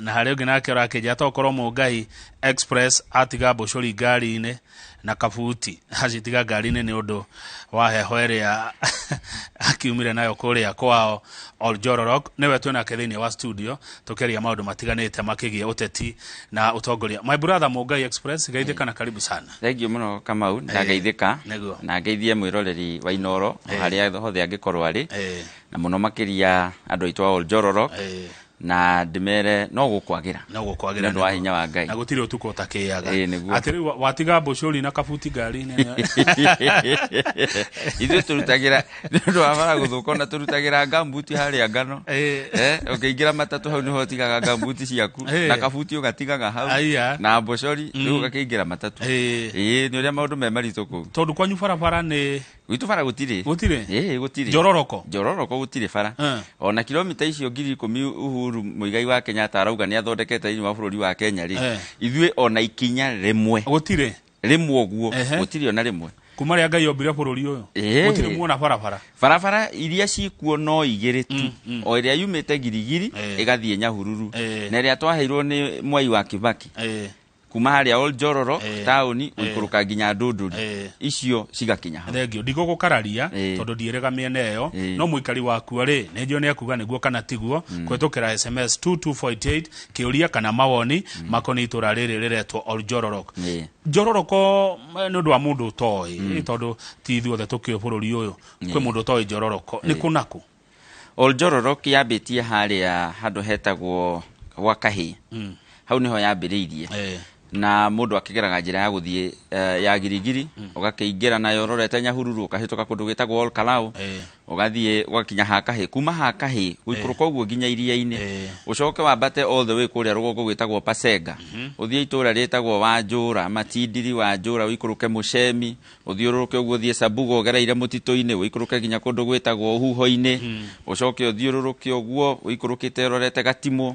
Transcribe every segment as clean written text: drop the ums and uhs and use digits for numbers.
Na harĩ ũngĩ nake ũrakĩnjĩra tokorwo Mũngai Express atiga mbũcũri ngari-inĩ na kabuti, acitiga ngari-inĩ nĩ ũndũ wa heho ĩrĩa akiumire nayo kũrĩa kwao Oljororok. Nĩwe twĩnake thĩinĩ wa studio tũkĩaria maũndũ matiganĩte makĩgiĩ ũteti na ũtongoria. My brother Mũngai Express, geithĩka na karibu sana. Thengiũ mũno Kamau, ndageithĩka na ngeithie mwĩroreri wa Inooro harĩa hothe angĩkorwo arĩ, na mũno makĩria andũ aitũ a Oljororok, na ndĩmere no gũkwagĩra. No gũkwagĩra. Nĩ ũndũ wa hinya wa Ngai. Na gũtirĩ ũtukũ ũtakĩaga. Ĩĩ, nĩguo. Atĩ rĩu watiga mbũcũri na kabuti ngari-inĩ. Ithuĩ tũrutagĩra nĩ ũndũ wa bara gũthũka, ona tũrutagĩra ngambuti harĩa ngano. Ũkĩingĩra matatũ hau nĩho ũtigaga ngambuti ciaku na kabuti ũgatigaga hau na mbũcori, rĩu ũgakĩingĩra matatũ. Ĩĩ, nĩ ũrĩa maũndũ me maritũ kũu. Tondũ kwanyu barabara nĩ Gwitũ bara gũtirĩ. Gũtirĩ? Ĩĩ, gũtirĩ. Njororoko? Njororoko gũtirĩ bara. Ona kilomita icio 10,000 Uhuru Muigai wa Kenyatta arauga nĩ athondekete thĩinĩ wa bũrũri wa Kenya rĩ, ithuĩ ona ikinya rĩmwe. Gũtirĩ? Rĩmwe ũguo, gũtirĩ ona rĩmwe. Kuma rĩrĩa Ngai ombire bũrũri ũyũ? Gũtirĩ muona barabara? Barabara iria cikuo no igĩrĩ tu. O ĩrĩa yumĩte Girigiri ĩgathiĩ Nyahururu. Na ĩrĩa twaheirwo nĩ Mwai wa Kibaki. Kuma harĩa Oljororok taũni gũikũrũka nginya Ndũndũri, icio cigakinya hau. Thengio, ndigũgũkararia tondũ ndiĩrĩga mĩena ĩyo, no mũikari wakuo rĩ, nĩ njũĩ nĩ ekuga nĩguo kana tiguo, kũhĩtũkĩra SMS 22488 kĩũria kana mawoni makoniĩ itũra rĩrĩ rĩretwo Oljororok. Njororoko nĩ ũndũ wa mũndũ ũtoĩ, tondũ ti ithuothe tũkĩũĩ bũrũri ũyũ, kwĩ mũndũ ũtoĩ Njororoko, nĩ kũ na kũ? Oljororok yambĩtie harĩa handũ hetagwo gwa Kahĩ. Hau nĩho yambĩrĩirie. Na mũndũ akĩgeraga njĩra ya gũthiĩ ya Girigiri, ũgakĩingĩra nayo ũrorete Nyahururu, ũkahĩtũka kũndũ gwĩtagwo Ol Kalou, ũgathiĩ ũgakinya ha Kahĩ. Kuma ha Kahĩ gũikũrũka ũguo nginya iria-inĩ, ũcoke wambate all the way kũrĩa rũgongo gwĩtagwo Pasenga, ũthiĩ itũũra rĩtagwo Wanjũra, Matindiri, Wanjũra, ũikũrũke Mũcemi, Ũthiũrũrũke ũguo ũthiĩ Sabugo ũgereire mũtitũ-inĩ, ũikũrũke nginya kũndũ gwĩtagwo Ũhuho-inĩ, ũcoke ũthiũrũrũke ũguo ũikũrũkĩte ũrorete Gatimũ,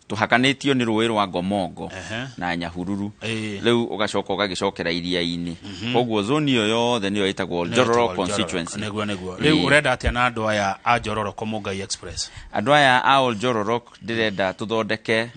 tũhakanĩtio nĩ rũĩ rwa Ngomongo na Nyahururu. Rĩu ũgacoka ũgagĩcokera iria-inĩ. Koguo zone ĩyo yothe nĩyo ĩtagwo Njororo constituency. Nĩguo, nĩguo. Rĩu ũrenda atĩa na andũ aya a Njororoko Mũngai Express? Andũ aya a Oljororok ndĩrenda tũthondeke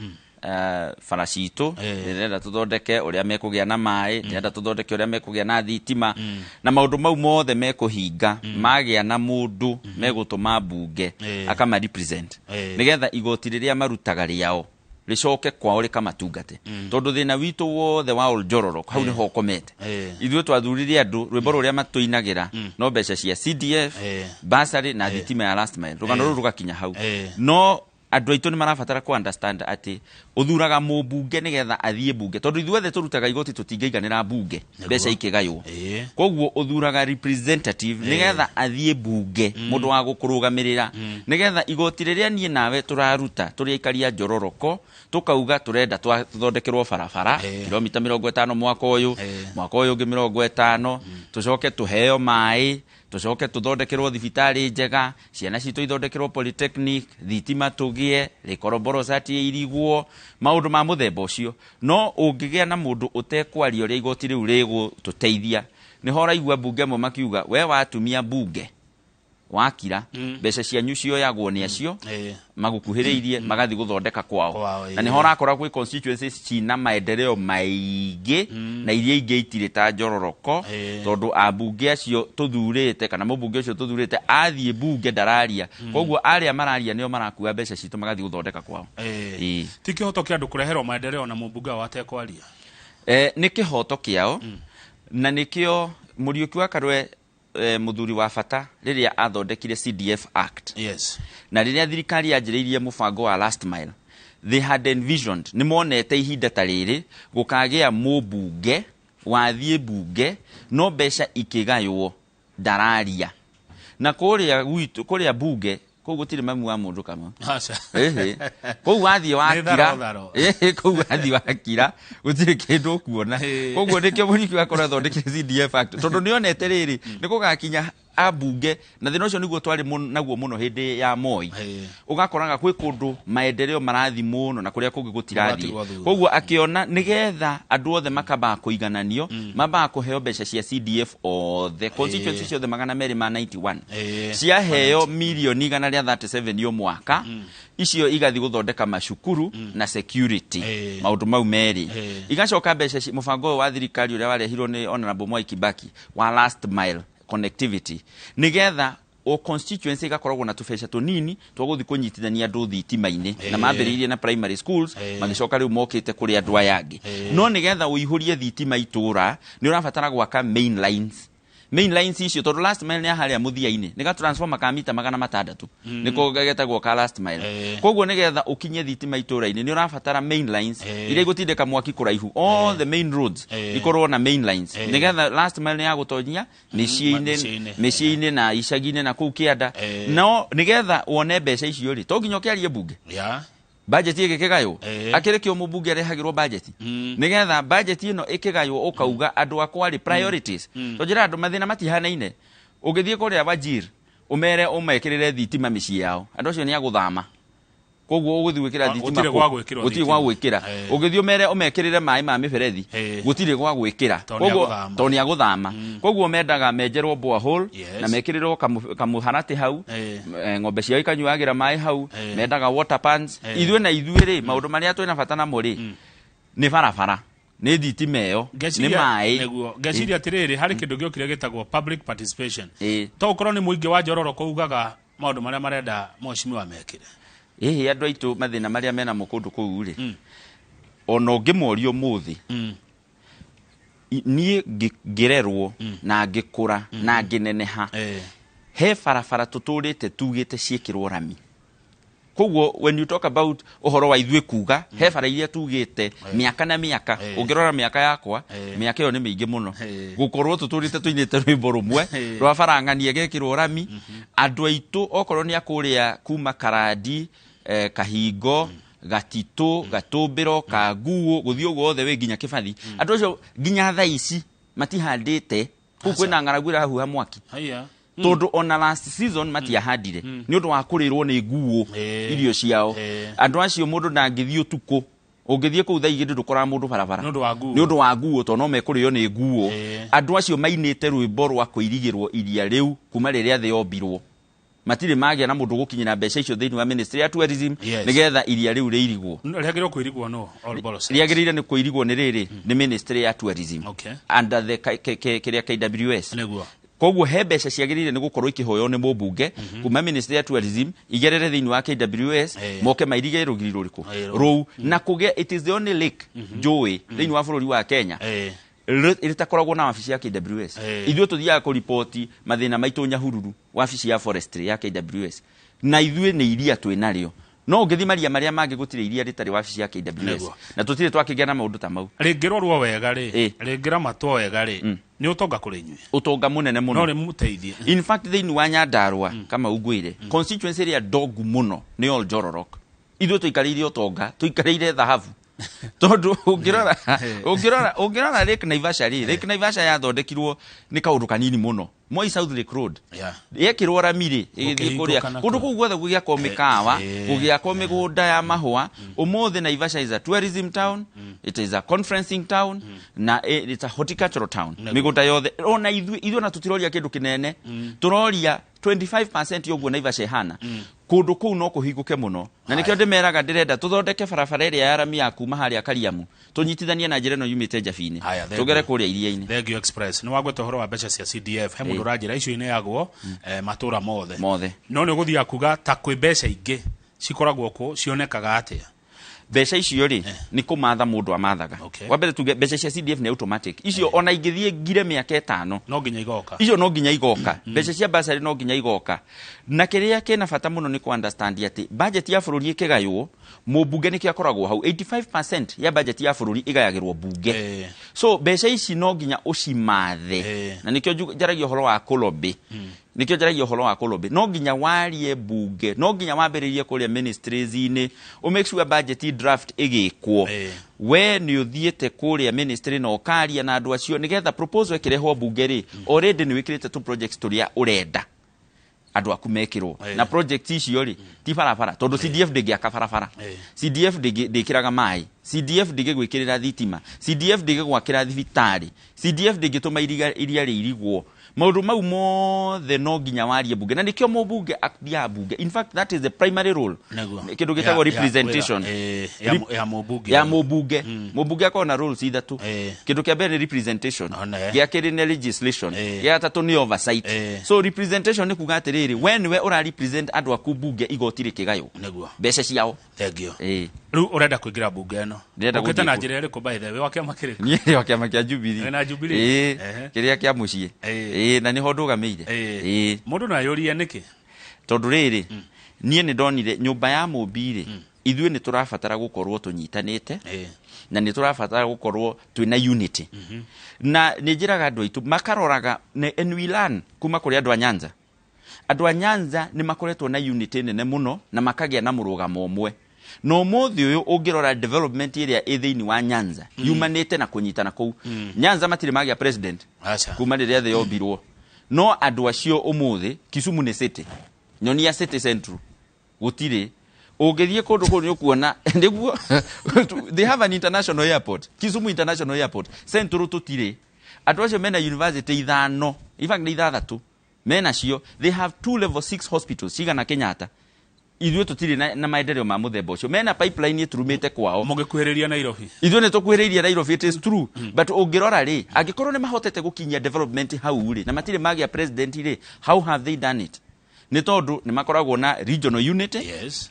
bara citũ, ndĩrenda tũthondeke ũrĩa mekũgĩa na maĩ, ndĩrenda tũthondeke ũrĩa mekũgĩa na thitima, na maũndũ mau mothe mekũhinga magĩa na mũndũ megũtũma mbunge akama represent, nĩgetha igoti rĩrĩa marutaga rĩao rĩcoke kwao rĩkamatungate, tondũ thĩna witũ wothe wa Oljororok hau nĩho ũkomete. Ithuĩ twathurire andũ rwĩmbo rũrĩa matũinagĩra no mbeca cia CDF, bursary na thitima ya last mile, rũgano rũu rũgakinya hau. No andũ aitũ nĩ marabatara ku understand atĩ ũthuraga mũmbunge nĩgetha athiĩ mbunge, tondũ ithuothe tũrutaga igoti tũtingĩiganĩra mbunge mbeca ikĩgaywo. Koguo ũthuraga representative nĩgetha athiĩ mbunge, mũndũ wa gũkũrũgamĩrĩra, nĩgetha igoti rĩrĩa niĩ nawe tũraruta tũrĩ aikari a Njororoko tũkauga tũrenda tũthondekerwo barabara kilomita 50 mwaka ũyũ, mwaka ũyũ ũngĩ 50, tũcoke tũheo maĩ, tũcoke tũthondekerwo thibitarĩ njega, ciana citũ ithondekerwo polytechnic, thitima tũgĩe, rĩkoromboro cati ĩirigwo, maũndũ ma mũthemba ũcio. No ũngĩgĩa na mũndũ ũtekwaria ũrĩa igoti rĩu rĩgũtũteithia, nĩho ũraigua mbunge amwe makiuga, we watumia mbunge wakira, mbeca cianyu cioyagwo nĩ acio magũkuhĩrĩirie magathiĩ gũthondeka kwao. Kwao, Na nĩho ũrakora gwĩ constituencies cina maendeleo maingĩ na iria ingĩ itirĩ ta Njororoko, tondũ ambunge acio tũthurĩte kana mũmbunge ũcio tũthurĩte athiĩ mbunge ndararia, koguo arĩa mararia nĩo marakua mbeca citũ magathiĩ gũthondeka kwao. Ti kĩhoto kĩa andũ kũreherwo maendeleo na mũmbunge wao atekwaria? Nĩ kĩhoto kĩao, na nĩkĩo Mũriũki wa Karũe, mũthuri wa bata, rĩrĩa athondekire CDF Act, na rĩrĩa thirikari yanjĩrĩirie mũbango wa last mile, they had envisioned, nĩ monete ihinda ta rĩrĩ gũkagĩa mũmbunge wathiĩ mbunge no mbeca ikĩgaywo ndararia. Na kũrĩa gwitũ, kũrĩa mbunge kũu gũtirĩ mamu wa mũndũ kama. Aca. Ĩhĩ. Kũu wathiĩ wakira. Nĩ tharo tharo. Ĩhĩ, kũu wathiĩ wakira gũtirĩ kĩndũ ũkuona. Koguo nĩkĩo Mũriki wakorwo athondekire CDF Act, tondũ nĩonete rĩrĩ nĩ gũgakinya Ambunge na thĩna ũcio nĩguo twarĩ naguo mũno hĩndĩ ya Moi. Ũgakoraga kwĩ kũndũ maendeleo marathi mũno na kũrĩa kũngĩ gũtirathiĩ. Gũgatigwo thutha. Koguo akĩona nĩgetha andũ othe makambaga kũigananio, mambaga kũheo mbeca cia CDF othe, constituency ciothe 291 ciaheo mirioni 137 o mwaka, icio igathiĩ gũthondeka macukuru na security, maũndũ mau merĩ. Igacoka mbeca mũbango ũyũ wa thirikari ũrĩa warehirwo nĩ Honorable Mwai Kibaki wa last mile connectivity, nĩgetha o constituency igakoragwo na tũbeca tũnini twa gũthiĩ kũnyitithania andũ thitima-inĩ, na mambĩrĩirie na primary schools, magĩcoka rĩu mokĩte kũrĩ andũ aya angĩ. No nĩgetha ũihũrie thitima itũra, nĩ ũrabatara gwaka main lines. Main lines icio, tondũ last mile nĩ harĩa mũthia-inĩ, nĩ ga transformer ka mita 600, nĩko getagwo ka last mile. Koguo nĩgetha ũkinye thitima itũra-inĩ, nĩ ũrabatara main lines iria igũtindĩka mwaki kũraihu. All the main roads ikorwo na main lines, nĩgetha last mile nĩ ya gũtonyia mĩciĩ-inĩ, mĩciĩ-inĩ. Mĩciĩ-inĩ na icagi-inĩ na kũu kĩanda. No nĩgetha wone mbeca icio rĩ, to nginya ũkĩarie mbunge, budget ĩgĩkĩgaywo, akĩrĩ kĩo mũmbunge arehagĩrwo budget, nĩgetha budget ĩno ĩkĩgaywo ũkauga andũ akwa rĩ, priorities, tũnjĩra andũ mathĩna matihanaine. Ũngĩthiĩ kũrĩa Wajir ũmere ũmekĩrĩre thitima mĩciĩ yao, andũ acio nĩ agũthama. Koguo ũgũthiĩ gwĩkĩra thitima gũtirĩ kũ? Gwa gwĩkĩrwo Gũtirĩ gwa thitima. Gwĩkĩra. Ũngĩthiĩ ũmere ũmekĩrĩre maĩ ma mĩberethi, gũtirĩ gwa gwĩkĩra. Tondũ nĩ agũthama. Tondũ nĩ agũthama. Koguo mendaga menjerwo borehole na mekĩrĩrwo kamũharatĩ hau, ng'ombe ciao ikanyuagĩra maĩ hau. Mendaga water pans. Ithuĩ na ithuĩ rĩ, maũndũ marĩa twĩna bata namo rĩ, nĩ barabara, nĩ thitima ĩyo, nĩ maĩ. Nĩguo ngeciria atĩrĩrĩ, harĩ kĩndũ gĩokire gĩtagwo public participation. To ũkorwo nĩ mũingĩ wa Njororoko ugaga maũndũ marĩa marenda mheshimiwa mekĩre. Ĩhĩ, andũ aitũ mathĩna marĩa menamo kũndũ kũu rĩ, ona ũngĩmoria ũmũthĩ, niĩ ngĩrerwo na ngĩkũra na ngĩneneha, he barabara tũtũrĩte tugĩte ciĩkĩrwo rami. Koguo when you talk about ũhoro wa ithuĩ kuga, he bara iria tugĩte mĩaka na mĩaka. Ũngĩrora mĩaka yakwa, mĩaka ĩyo nĩ mĩingĩ mũno, gũkorwo tũtũrĩte tũinĩte rwĩmbo rũmwe rwa bara ng'ania gekĩrwo rami. Andũ aitũ okorwo nĩ akũrĩa kuma Karandi, Kahingo, Gatitũ, Gatũmbĩro, Kanguũ, gũthiĩ ũguo wothe wĩ nginya Kĩbathi, andũ acio nginya thaa ici matihandĩte. Kũu kwĩna ng'aragu ĩrahuha mwaki, Haya. Tondũ ona last season matiahandire nĩ ũndũ wa kũrĩrwo nĩ nguo irio ciao. Andũ acio mũndũ ndangĩthiĩ ũtukũ. Ũngĩthiĩ kũu thaa 2 ndũkoraga mũndũ barabara Nĩ ũndũ wa nguo. Nĩ ũndũ wa nguo, tondũ no mekũrĩo nĩ nguo. Andũ acio mainĩte rwĩmbo rwa kũirigĩrwo iria rĩu kuma rĩrĩa thĩ yombirwo. Matirĩ magĩa na mũndũ gũkinyĩra mbeca icio thĩinĩ wa ministry ya tourism, nĩgetha iria rĩu rĩirigwo. Rĩagĩrĩirwo kwĩrigwo no Ol Boloset. Rĩagĩrĩire nĩ kũirigwo nĩ rĩrĩ, nĩ ministry ya tourism under the kĩrĩa KWS. Koguo he mbeca ciagĩrĩire nĩ gũkorwo ikĩhoywo nĩ mũmbunge kuma ministry ya tourism, igerere thĩinĩ wa KWS, moke mairige rũgiri rũrĩkũ? Rũu. Na kũgĩa, it is the only lake, njũĩ thĩinĩ wa bũrũri wa Kenya rĩtakoragwo na wabici ya KWS. Ithuĩ tũthiaga kũriboti mathĩna maitũ Nyahururu, wabici ya forestry ya KWS, na ithuĩ nĩ iria twĩ narĩo. No ũngĩthiĩ maria marĩa mangĩ, gũtirĩ iria rĩtarĩ wabici ya KWS. Na tũtirĩ twakĩgĩa na maũndũ ta mau. Rĩngĩrorwo wega rĩ, rĩngĩramatwo wega rĩ, nĩ ũtonga kũrĩ inyuĩ. Ũtonga mũnene mũno. No rĩmũteithie. In fact, thĩinĩ wa Nyandarua, kama ungwĩre, constituency ĩrĩa ndongu mũno nĩ Ol Njororok. Ithuĩ tũikarĩire ũtonga, tũikarĩire thahabu, tondũ ũngĩrora Lake Naivasha rĩ, Lake Naivasha yathondekirwo nĩ kaũndũ kanini mũno, Moi South Lake Road yekĩrwo rami rĩ, ĩgĩthiĩ kũrĩa Gũkĩhingũka kũndũ kũu guothe, gũgĩakwo mĩkawa, gũgĩakwo mĩgũnda ya mahũa. Ũmũthĩ Naivasha is a tourism town, it is a conferencing town, na it's a horticultural town. Mĩgũnda yothe, ona ithuĩ ona tũtiroria kĩndũ kĩnene, tũroria 25% yoguo Naivasha ĩhana. Kũndũ kũu no kũhingũke mũno, na nĩkĩo ndĩmeraga ndĩrenda tũthondeke barabara ĩrĩa ya rami ya kuma harĩa Kariamu, tũnyitithanie na njĩra ĩno yumĩte Njabini, Haya, thank tũgere you. kũrĩa iria-inĩ. Thank you, Express. Nĩ wagweta ũhoro wa mbeca cia CDF. He mũndũ ũranjĩra icio ineagwo matũra mothe. Mothe. No nĩ ũgũthiaga kuga ta kwĩ mbeca ingĩ cikoragwo kũ, cionekaga atĩa? Mbeca icio rĩ, nĩ kũmatha mũndũ amathaga. Wa mbere tuge mbeca cia CDF nĩ automatic. Icio ona ingĩthiĩ ngire mĩaka 5, No nginya igoka. Icio no nginya igoka. Mbeca cia bursary no nginya igoka. Na kĩrĩa kĩna bata mũno nĩ kũ understand atĩ budget ya bũrũri ĩkĩgaywo, Mũmbunge nĩkĩo akoragwo hau. 85% ya budget ya bũrũri ĩgayagĩrwo bunge. So mbeca ici no nginya ũcimathe. Na nĩkĩo njaragia ũhoro wa kũlobby, nĩkĩo njaragia ũhoro wa kũlobby. No nginya warie bunge, no nginya wambĩrĩrie kũrĩa ministries-inĩ, ũ make sure budget draft ĩgĩkwo, we nĩ ũthiĩte kũrĩa ministry na ũkaria na andũ acio, nĩgetha proposal ĩkĩrehwo bunge rĩ, already nĩ wĩkĩrĩte tũ projects tũrĩa ũrenda andũ aku mekĩrwo. Na project icio rĩ, ti barabara, tondũ CDF ndĩngĩaka barabara. CDF ndĩkĩraga maĩ, CDF ndĩngĩgwĩkĩrĩra thitima, CDF ndĩngĩgwakĩra thibitarĩ, CDF ndĩngĩtũma iria rĩirigwo. Maũndũ mau mothe no nginya warie bunge, na nĩkĩo mũmbunge athiaga bunge. In fact, that is the primary role. Kĩndũ gĩtagwo representation. Ya mũmbunge. Ya mũmbunge. Mũmbunge akoragwo na roles ithatũ. Kĩndũ kĩa mbere nĩ representation, gĩa kerĩ nĩ legislation, gĩa gatatũ nĩ oversight. So representation nĩ kuga atĩrĩrĩ, we nĩwe ũra represent andũ aku bunge, igoti rĩkĩgaywo mbeca ciao. Thank you. Rĩu ũrenda kũingĩra bunge ĩno? Ndĩrenda Ũkĩte na gũthiĩ. Njĩra ĩrĩkũ, by the way, wa kĩama kĩrĩkũ? Niĩ ndĩ wa kĩama kĩa Jubilee. Wĩna Jubilee? Ĩĩ, kĩrĩa kĩa mũciĩ. Ĩĩ, na nĩho ndũgamĩire. Ĩĩ. Mũndũ no ayũrie nĩkĩ? Tondũ rĩrĩ, niĩ nĩ ndonire nyũmba ya mũmbi rĩ, ithuĩ nĩ tũrabatara gũkorwo tũnyitanĩte, na nĩ tũrabatara gũkorwo twĩna unity. Na nĩ njĩraga andũ aitũ makaroraga and we learn kuma kũrĩ andũ a Nyanza. Andũ a Nyanza nĩ makoretwo na unity nene mũno na makagĩa na mũrũgamo ũmwe, na ũmũthĩ ũyũ ũngĩrora development ĩrĩa ĩ thĩinĩ wa Nyanza yumanĩte na kũnyitana kũu. Nyanza matirĩ magĩa president Aca. kuma rĩrĩa thĩ yombirwo, no andũ acio ũmũthĩ, Kisumu nĩ city, nyonia city central gũtirĩ. Ũngĩthiĩ kũndũ kũu nĩ ũkuona nĩguo they have an international airport, Kisumu International Airport. Central tũtirĩ. Andũ acio mena university ithano, in fact nĩ ithathatũ menacio. They have two level 6 hospitals cigana Kenyatta. Ithuĩ tũtirĩ na maendeleo ma mũthemba ũcio. Mena pipeline ĩturumĩte kwao. Mũgĩkuhĩrĩria Nairobi. Ithuĩ nĩ tũkuhĩrĩirie Nairobi, it is true, but ũngĩrora rĩ, angĩkorwo nĩ mahotete gũkinyia development hau rĩ, na matirĩ magĩa president rĩ, how have they done it? Nĩ tondũ nĩ makoragwo na regional unity.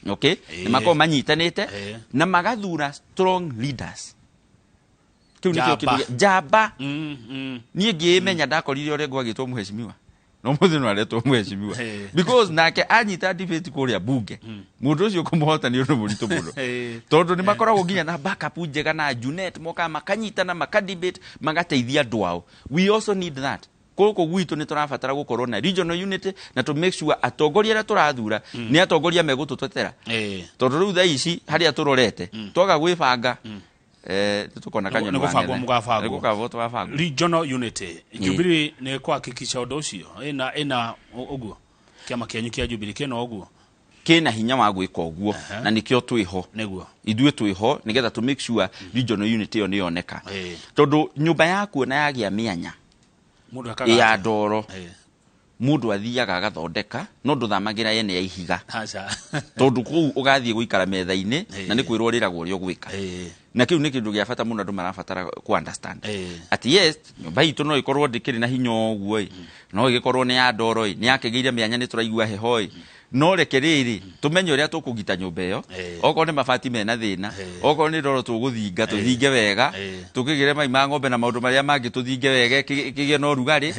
Okay, nĩ makoragwo manyitanĩte na magathura strong leaders. Kĩu nĩkĩo Njamba. kĩndũ njamba. Niĩ ngĩĩmenya ndakorire ũrĩa ngwagĩtwo mheshimiwa, no mũthĩ no aretwo mheshimiwa, because nake anyita debate kũrĩa bunge, mũndũ ũcio kũmũhota nĩ ũndũ mũritũ mũno, tondũ nĩ makoragwo nginya na backup njega na Junet, mokaga makanyitana, makadebate, magateithia andũ ao. We also need that gũkũ gwitũ. Nĩ tũrabatara gũkorwo na regional unity na to make sure atongoria arĩa tũrathura nĩ atongoria megũtũtetera, tondũ rĩu thaa ici harĩa tũrorete, twaga gwĩbanga, tũkona kanyoni Nĩ gũbangwo wa ng'ethe. mũgabangwo. Nĩ gũbangwo tũgabangwo. Regional unity, Jubilee nĩ kuhakikisha ũndũ ũcio ĩna ũguo, kĩama kĩanyu kĩa Jubilee kĩna ũguo? Kĩna hinya wa gwĩka ũguo, na nĩkĩo twĩho. Ithuĩ twĩho nĩgetha to make sure regional unity ĩyo nĩyoneka, tondũ nyũmba yaku ona yagĩa mĩanya Mũndũ akaga ya atĩa? ndoro, mũndũ athiaga agathondeka, no ndũthamagĩra yene ya ihiga, Aca. tondũ kũu ũgathiĩ gũikara metha-inĩ na nĩ kwĩrwo rĩragwo ũrĩa ũgwĩka. Na kĩu nĩ kĩndũ gĩa bata mũno andũ marabatara ku understand, atĩ yes, nyũmba itũ no ĩkorwo ndĩkĩrĩ na hinya ũguo ĩ, no ĩgĩkorwo nĩ ya ndoro ĩ, nĩ yakĩgĩire mĩanya, nĩ tũraigua heho ĩ, no reke rĩrĩ tũmenye ũrĩa tũkũgita nyũmba ĩyo. Okorwo nĩ mabati mena thĩna, okorwo nĩ ndoro tũgũthinga, tũthinge wega, tũkĩgĩre mai ma ng'ombe na maũndũ marĩa mangĩ, tũthinge wega kĩgĩe na ũrugarĩ.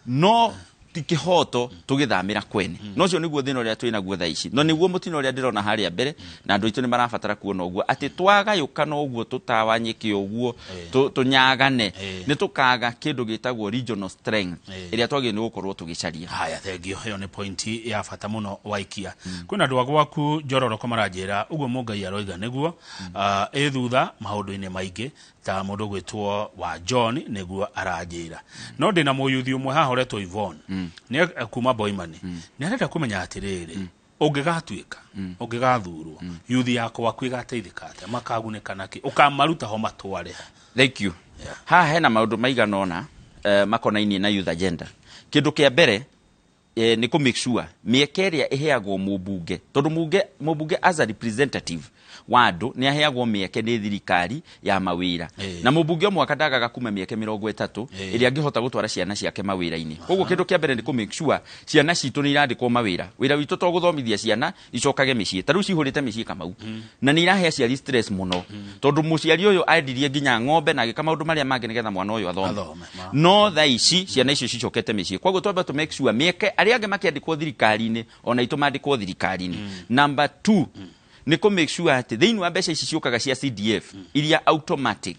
No ti kĩhoto tũgĩthamĩra kwene. No ũcio nĩguo thĩna ũrĩa twĩ naguo thaa ici, no nĩguo mũtino ũrĩa ndĩrona harĩa mbere, na andũ aitũ nĩ marabatara kuona ũguo atĩ twagayũkana ũguo, tũtawanyĩke ũguo, tũnyagane, nĩ tũkaga kĩndũ gĩtagwo regional strength ĩrĩa twagĩrĩirwo nĩ gũkorwo tũgĩcaria. Haya, thengio. Ĩyo nĩ point ya bata mũno waikia. Kwĩna andũ a gwaku njororoko maranjĩra ũguo Mũngai aroiga nĩguo ĩ thutha maũndũ-inĩ maingĩ, ta mũndũ gwĩtwo wa John nĩguo aranjĩra. No ndĩna mũyuthi ũmwe haha ũretwo Yvonne, nĩ kuma Boimani, nĩ arenda kũmenya atĩrĩrĩ, ũngĩgatuĩka ũngĩgathurwo, yuthi yakwa gwaku ĩgateithĩka atĩa, makagunĩka nakĩ, ũkamaruta ho matware ha? Thank you. Haha hena maũndũ maigana ũna makonainie na youth agenda. Kĩndũ kĩa mbere nĩ kũ make sure mĩeke ĩrĩa ĩheagwo mũmbunge, tondũ mũmbunge as a representative wa andũ nĩ aheagwo mĩeke nĩ thirikari ya mawĩra, na mũmbunge o mwaka ndagaga kuma mĩeke 30 ĩrĩa angĩhota gũtwara ciana ciake mawĩra-inĩ. Koguo kĩndũ kĩa mbere nĩ kũ make sure ciana citũ nĩ irandĩkwo mawĩra. Wĩra witũ to gũthomithia ciana icokage mĩciĩ, ta rĩu cihũrĩte mĩciĩ Kamau, na nĩ irahe aciari stress mũno, tondũ mũciari ũyũ endirie nginya ng'ombe na agĩka maũndũ marĩa mangĩ nĩgetha mwana ũyũ athome. Athome, ma. No thaa ici ciana icio cicokete mĩciĩ. Koguo twamba tũ make sure mĩeke arĩa angĩ makĩandĩkwo thirikari-inĩ, ona itũ mandĩkwo thirikari-inĩ. Number 2, Nĩ kũ make sure atĩ thĩinĩ wa mbeca ici ciũkaga cia CDF iria automatic,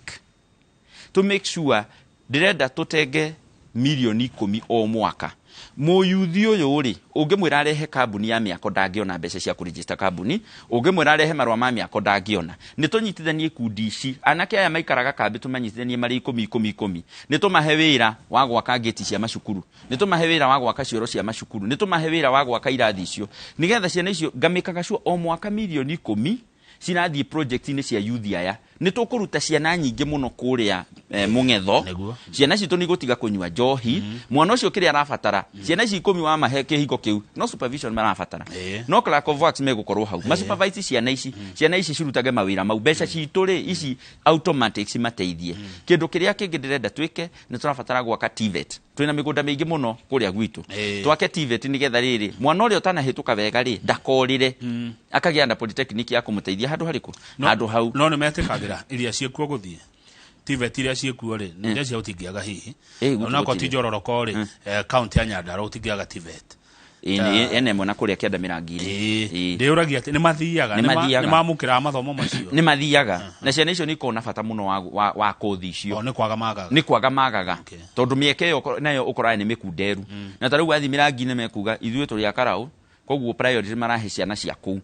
to make sure ndĩrenda tũtenge mirioni 10 o mwaka. Mũyuthi ũyũ rĩ, ũngĩmwĩra arehe kambuni ya mĩako, ndangĩona mbeca cia kũregister kambuni. Ũngĩmwĩra arehe marũa ma mĩako, ndangĩona. Nĩ tũnyitithanie ikundi ici, anake aya maikaraga kambĩ, tũmanyitithanie marĩ ikũmi ikũmi ikũmi. Nĩ tũmahe wĩra wa gwaka ngĩti cia macukuru, nĩ tũmahe wĩra wa gwaka cioro cia macukuru, nĩ tũmahe wĩra wa gwaka irathi icio, nĩgetha ciana icio ngamĩkaga cio o mwaka mirioni 10 cirathiĩ project-inĩ cia youth aya. Nĩ tũkũruta ciana nyingĩ mũno kũrĩa mũng'etho. Ciana citũ nĩ igũtiga kũnyua njohi. Mwana ũcio kĩrĩa arabatara, ciana ici 10 wamahe kĩhingo kĩu, no supervision marabatara. No clerk of works megũkorwo hau masupervise ciana ici, ciana ici cirutage mawĩra mau. Mbeca citũ rĩ, ici automatic cimateithie. Kĩndũ kĩrĩa kĩngĩ ndĩrenda twĩke, nĩ tũrabatara gwaka TVET. Twĩna mĩgũnda mĩingĩ mũno kũrĩa gwitũ. Twake TVET nĩgetha rĩrĩ, mwana ũrĩa ũtanahĩtũka wega rĩ, ndakorĩre, akagĩa na polytechnic ya kũmũteithia handũ harĩkũ, handũ hau. No nĩ metĩkagĩra iria ciĩkuo gũthiĩ TVET iria ciĩkuo rĩ, iria cia ũtingĩaga hihi? Gwitũ Onakorwo ti gũtirĩ. Njororoko rĩ, kaunti ya Nyandarua ũtingĩaga TVET. Ĩĩ, ena ĩmwe na kũrĩa kĩanda mĩrangi-inĩ. Ndĩũragia atĩ nĩ mathiaga? Nĩ mathiaga. Nĩ mamũkĩraga mathomo macio? Nĩ mathiaga, na ciana icio nĩ ikoragwo na bata mũno wa kothi icio. O nĩ kwaga magaga? Nĩ kwaga magaga. Tondũ mĩeke ĩyo nayo ũkoraga nĩ mĩkunderu, na ta rĩu wathiĩ mĩrangi-inĩ mekuga ithuĩ tũrĩ akaraũ, koguo priority marahe ciana cia kũu.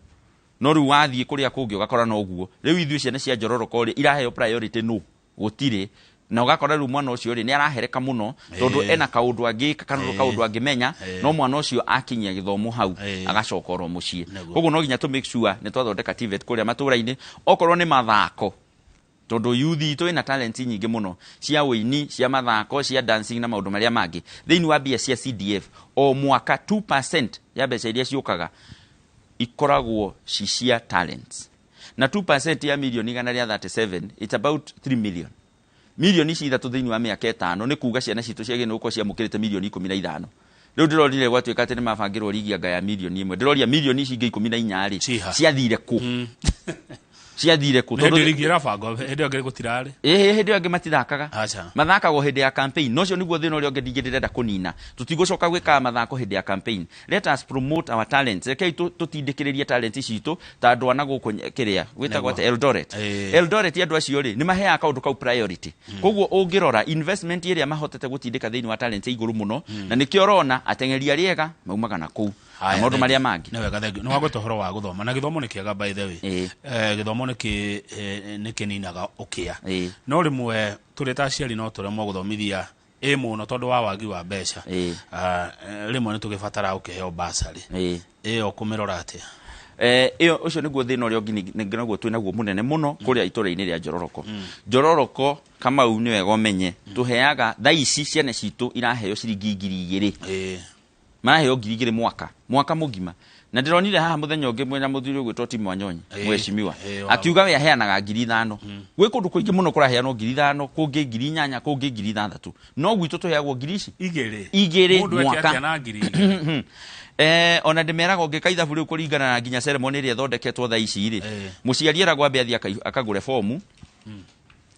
No rĩu wathiĩ kũrĩa kũngĩ ũgakora noguo. Rĩu ithuĩ ciana cia Njororoko rĩ, iraheo priority no gũtirĩ, na ũgakora rĩu mwana ũcio rĩ, nĩ arahereka mũno, tondũ ena kaũndũ angĩka kana kaũndũ angĩmenya, no mwana ũcio akinyia gĩthomo hau, agacoka oro mũciĩ. Koguo no nginya tũ make sure nĩ twathondeka TVET kũrĩa matũra-inĩ, okorwo nĩ mathako, tondũ youth itũ ĩna talent nyingĩ mũno cia ũini, cia mathako, cia dancing na maũndũ marĩa mangĩ. Thĩinĩ wa mbia cia CDF o mwaka, 2% ya mbeca iria ciũkaga ikoragwo ci cia talents, na 2% ya mirioni 137, it's about 3 million. Mirioni ici 3 thĩinĩ wa mĩaka 5, nĩ kuga ciana citũ ciagĩrĩirwo gũkorwo ciamũkĩrĩte mirioni 15. Rĩu ndĩronire gwatuĩka atĩ nĩ mabangĩrwo rigi anga ya 1 million. Ndĩroria mirioni ici ingĩ 14 rĩ, Ciha? ciathire kũ? Ciathire kũ? Hĩndĩ rigi ĩrabangwo, hĩndĩ ĩyo ngĩ gũtirarĩ. Ĩĩ, hĩndĩ ĩyo angĩ matithakaga. Aca. Mathakagwo hĩndĩ ya campaign. No ũcio nĩguo thĩna ũrĩa ũngĩ ndingĩ ndĩrenda kũnina. Tũtigũcoka gwĩkaga mathako hĩndĩ ya campaign. Let us promote our talents. Rekei tũtindĩkĩrĩrie talent citũ ta andũ ana gũkũ kĩrĩa gwĩtagwo atĩa, Eldoret. Eldoret, andũ acio rĩ, nĩ maheaga kaũndũ kau priority. Koguo ũngĩrora investment ĩrĩa mahotete gũtindĩka thĩinĩ wa talent igũrũ mũno, na nĩkĩo ũrona ateng'eri arĩa ega maumaga na kũu na Haya, maũndũ thank marĩa you. mangĩ. Nĩ wega, thank you. Nĩ wagweta ũhoro wa gũthoma, na gĩthomo nĩ kĩega, by the way. Gĩthomo nĩ kĩninaga ũkĩa. No rĩmwe tũrĩ ta aciari no tũremwo gũthomithia ĩ mũno tondũ wa wagi wa mbeca. Rĩmwe nĩ tũgĩbataraga gũkĩheo basarĩ. Ĩyo kũmĩrora atĩa? Ĩyo ũcio nĩguo thĩna ũrĩa ũngĩ naguo twĩ naguo mũnene mũno kũrĩa itũra-inĩ rĩa Njororoko. Njororoko, Kamau, nĩ wega ũmenye tũheaga thaa ici ciana citũ iraheo ciringi 2000. Maraheo 2000 mwaka mwaka mũgima. Na ndĩronire haha mũthenya ũngĩ mwena mũthuri ũgwĩtwo Tim Wanyonyi, mheshimiwa, akiuga we aheanaga 5000. Gwĩ kũndũ kũingĩ mũno kũraheanwo 5000, kũngĩ 8000, kũngĩ 6000, no gwitũ tũheagwo ngiri ici 2. 2 Mũndũ eke mwaka. atĩa na 2000? Ona ndĩmeraga ũngĩka ithabu rĩu kũringana na nginya ceremony ĩrĩa ĩthondeketwo thaa ici rĩ, mũciari eragwo ambe athiĩ akagũre bomu,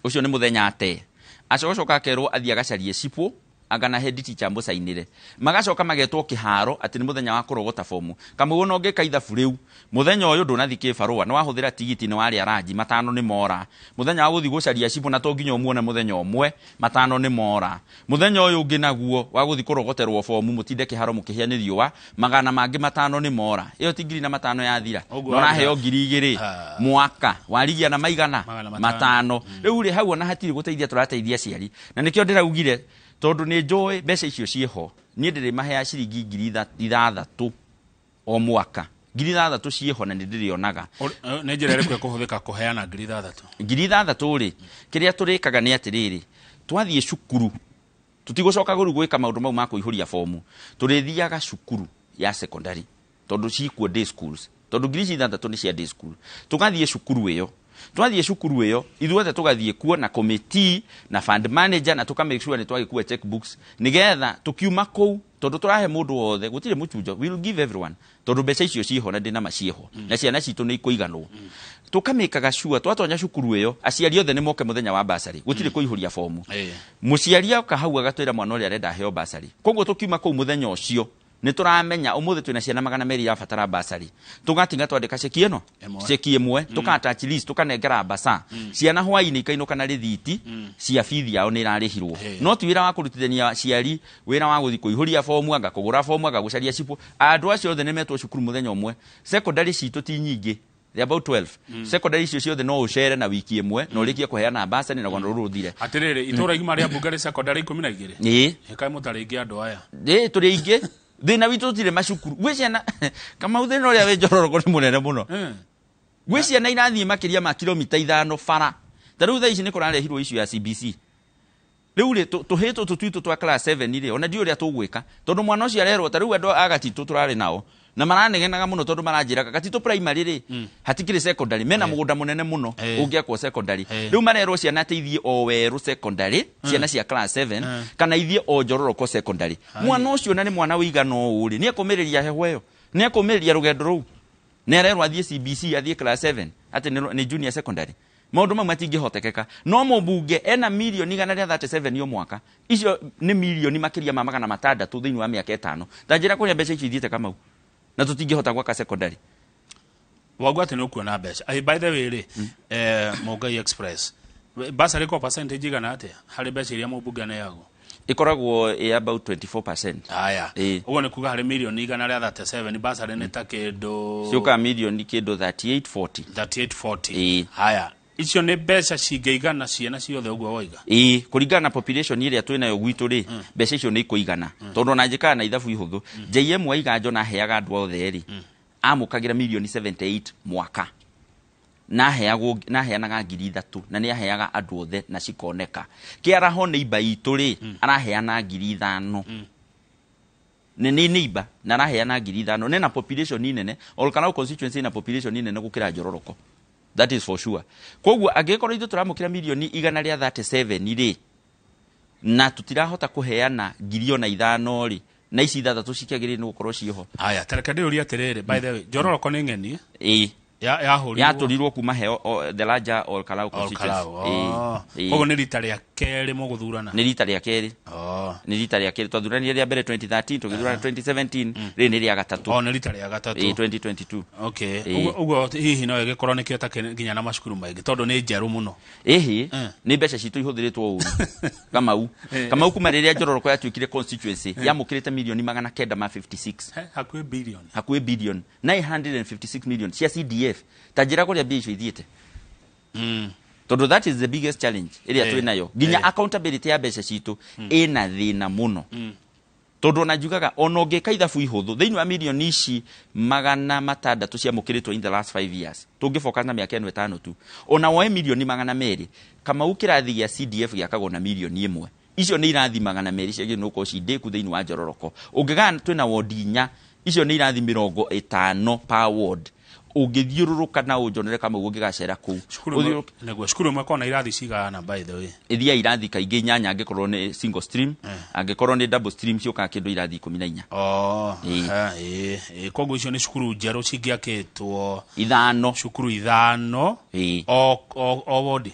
ũcio nĩ mũthenya ate, acoka akerwo athiĩ agacarie cibũ anga na head teacher amũcainĩre, magacoka magetwo kĩharo atĩ nĩ mũthenya wa kũrogota bomu. Kamau, ona ũngĩka ithabu rĩu, mũthenya ũyũ ndũnathi kĩbarũa, nĩ wahũthĩra tigiti, nĩ warĩa ranji, 500 nĩ mora. Mũthenya wa gũthiĩ gũcaria cibũ, na to nginya ũmuone mũthenya ũmwe, 500 nĩ mora. Mũthenya ũyũ ũngĩ naguo wa gũthiĩ kũrogoterwo bomu, mũtinde kĩharo mũkĩhĩa nĩ riũa, magana mangĩ 500 nĩ mora. Ĩyo ti 4500 yathira? Ũguo Na ũraheo wathira. 2000 mwaka, warigia na maigana? 500. 500. Rĩu rĩ, hau ona hatirĩ gũteithia tũrateithia aciari, na nĩkĩo ndĩraugire, tondũ nĩ njũĩ mbeca icio ciĩho, niĩ ndĩrĩmaheaga ciringi 6000 o mwaka. 6000 ciĩho na nĩ ndĩrĩonaga. Nĩ njĩra ĩrĩkũ ĩkũhũthĩka kũheana 6000? 6000 rĩ, kĩrĩa tũrĩkaga nĩ atĩrĩrĩ, twathiĩ cukuru, tũtigũcoka rĩu gwĩka maũndũ mau ma kũihũria bomu. Tũrĩthiaga cukuru ya secondary, tondũ cikuo day schools, tondũ 6000 nĩ cia day school. Tũgathiĩ cukuru ĩyo, twathiĩ cukuru ĩyo ithuothe tũgathiĩ kuo na committee na fund manager, na tũka make sure nĩ twagĩkua checkbooks, nĩgetha tũkiuma kũu, tondũ tũrahe mũndũ wothe, gũtirĩ mũchunjo, we will give everyone, tondũ mbeca icio ciĩho na ndĩna maciĩho, na ciana citũ nĩ ikũiganwo. Tũkamĩkaga sure twatonya cukuru ĩyo, aciari othe nĩ moke mũthenya wa basarĩ, gũtirĩ kũihũria bomu. Mũciari oka hau agatwĩra mwana ũrĩa arenda aheo basarĩ. Koguo tũkiuma kũu mũthenya ũcio Nĩ tũramenya ũmũthĩ twĩna ciana 200 irabatara basarĩ, tũgatiga twandĩka ceki ĩno. Ĩmwe. Ceki ĩmwe, tũka attach list, tũkanengera basa ciana hwainĩ ikainũka na rĩthiti cia bithi yao nĩ ĩrarĩhirwo. No ti wĩra wa kũrutithania aciari wĩra wa gũthiĩ kũihũria bomu, anga kũgũra bomu, anga gũcaria cibũ. Andũ acio othe nĩ metwo cukuru mũthenya ũmwe. Secondary citũ ti nyingĩ, they're about 12. Secondary icio ciothe no ũcere na wiki ĩmwe na ũrĩkie kũheana basarĩ na rũgano rũrũ rũthire. Atĩrĩrĩ, itũra igima rĩa mbunge rĩ secondary 12? Ĩĩ. Ĩkaĩ mũtarĩ aingĩ andũ aya. Ĩ, tũrĩ aingĩ. Thĩna witũ tũtirĩ macukuru gwĩ ciana. Kamau, thĩna ũrĩa wĩ Njororoko nĩ mũnene mũno. Gwĩ ciana irathiĩ makĩria ma kilomita 5 bara. Ta rĩu thaa ici nĩ kũrarehirwo issue ya CBC. Rĩu rĩ, tũhĩ tũtũ twitũ twa class 7 rĩ, ona ndiũĩ ũrĩa tũgwĩka, tondũ mwana ũcio arerwo ta rĩu andũ a Gatitũ tũrarĩ nao na maranegenaga mũno, tondũ maranjĩraga Gatitũ primary rĩ, hatikĩrĩ secondary, mena mũgũnda mũnene mũno ũngĩakwo secondary. Rĩu marerwo ciana atĩ ithiĩ o Werũ secondary, ciana cia class 7, kana ithiĩ o Njororoko secondary. Mwana ũcio na nĩ mwana wĩigana ũũ rĩ, nĩ ekũmĩrĩria heho ĩyo? Nĩ ekũmĩrĩria rũgendo rũu? Nĩ arerwo athiĩ CBC, athiĩ class 7, atĩ nĩ junior secondary. Maũndũ mau matingĩhotekeka. No mũmbunge ena mirioni 137 o mwaka. Icio nĩ mirioni makĩria ma 600 thĩinĩ wa mĩaka 5. Ta njĩra kũrĩa mbeca icio ithiĩte, Kamau, na tũtingĩhota gwaka secondary. Wauga atĩ nĩ ũkuona mbeca. Ai, by the way rĩ, Mũngai Express basarĩ ko percentage igana atĩa harĩ mbeca iria mũmbunge aneagwo? Ĩkoragwo ĩ about 24%. Aya. Ĩĩ. Ũguo nĩ kuga harĩ mirioni 137, basarĩ nĩ ta kĩndũ Ciũkaga mirioni kĩndũ 38 40. 3840. Ĩĩ. Haya, icio nĩ mbeca cingĩigana ciana ciothe ũguo woiga? Ĩĩ, kũringana na population ĩrĩa twĩnayo gwitũ rĩ, mbeca icio nĩ ikũigana, tondũ ona njĩkaga na ithabu ihũthũ. JM wa Iganjo na aheaga andũ othe rĩ, amũkagĩra mirioni 78 mwaka, na aheagwo na aheanaga 3,000, na nĩ aheaga andũ othe na cikoneka. Kĩaraho nĩ imba itũ rĩ, araheana 5,000, nĩ nĩimba na araheana 5,000, nena population nene. Olkalau constituency ina population nene gũkĩra Njororoko, that is for sure. Koguo angĩkorwo ithuĩ tũramũkĩra mirioni 137 rĩ, na tũtirahota kũheana ngiri ona ithano rĩ, na ici ithathatũ cikĩagĩrĩire nĩ gũkorwo ciĩho. Haya, tareke ndĩũrie atĩrĩrĩ, by the way, Njororoko nĩ ng'eni Ĩĩ. Yahũrirwo Yatũrirwo kuma heo the larger Olkalau constituency. Olkalau. Ĩĩ, ĩĩ. Koguo nĩ rita rĩa kerĩ mũgũthurana? Nĩ rita rĩa kerĩ. Nĩ rita rĩa kerĩ. Twathuranire rĩa mbere 2013, tũgĩthurana 2017, rĩrĩ nĩ rĩa gatatũ. O, nĩ rita rĩa gatatũ. Ĩĩ, 2022. Okay. Ĩĩ. Ũguo hihi no ĩgĩkorwo nĩkĩo ĩtakĩrĩ nginya na macukuru maingĩ, tondũ nĩ njerũ mũno? Ĩhĩ, nĩ mbeca citũ ihũthĩrĩtwo ũru, Kamau. Kamau, kuma rĩrĩa Njororoko yatuĩkire constituency, yamũkĩrĩte mirioni 956. He, hakuhĩ billion. Hakuhĩ billion 956 million cia CDF. Ta njĩra kũrĩa mbia icio ithiĩte, tondũ that is the biggest challenge ĩrĩa twĩ nayo. Nginya accountability ya mbeca citũ ĩna thĩna mũno, tondũ ona njugaga ona ũngĩka ithabu ihũthũ, thĩinĩ wa mirioni ici 600 ciamũkĩrĩtwo in the last 5 years, tũngĩfocus na mĩaka ĩno 5 tu, ona woe mirioni 200, Kamau, kĩrathi gĩa CDF gĩakagwo na mirioni 1. Icio nĩ irathi 200 ciagĩrĩirwo nĩ gũkorwo ci ndĩku thĩinĩ wa Njororoko. Ũngĩgaya twĩna wondi inya, icio nĩ irathi 50 per ward. Ũngĩthiũrũrũka na ũnjonere, Kamau, ũngĩgacera kũu Cukuru nĩguo cukuru ĩmwe kona irathi cigana, by the way? Ĩthiaga irathi kaingĩ inyanya angĩkorwo nĩ single stream. Angĩkorwo nĩ double stream, ciũkaga kĩndũ irathi 14. Ĩĩ. Ĩĩ, ĩĩ. Koguo icio nĩ cukuru njerũ cingĩakĩtwo. Ithano. Cukuru ithano. Ĩĩ. O wodi?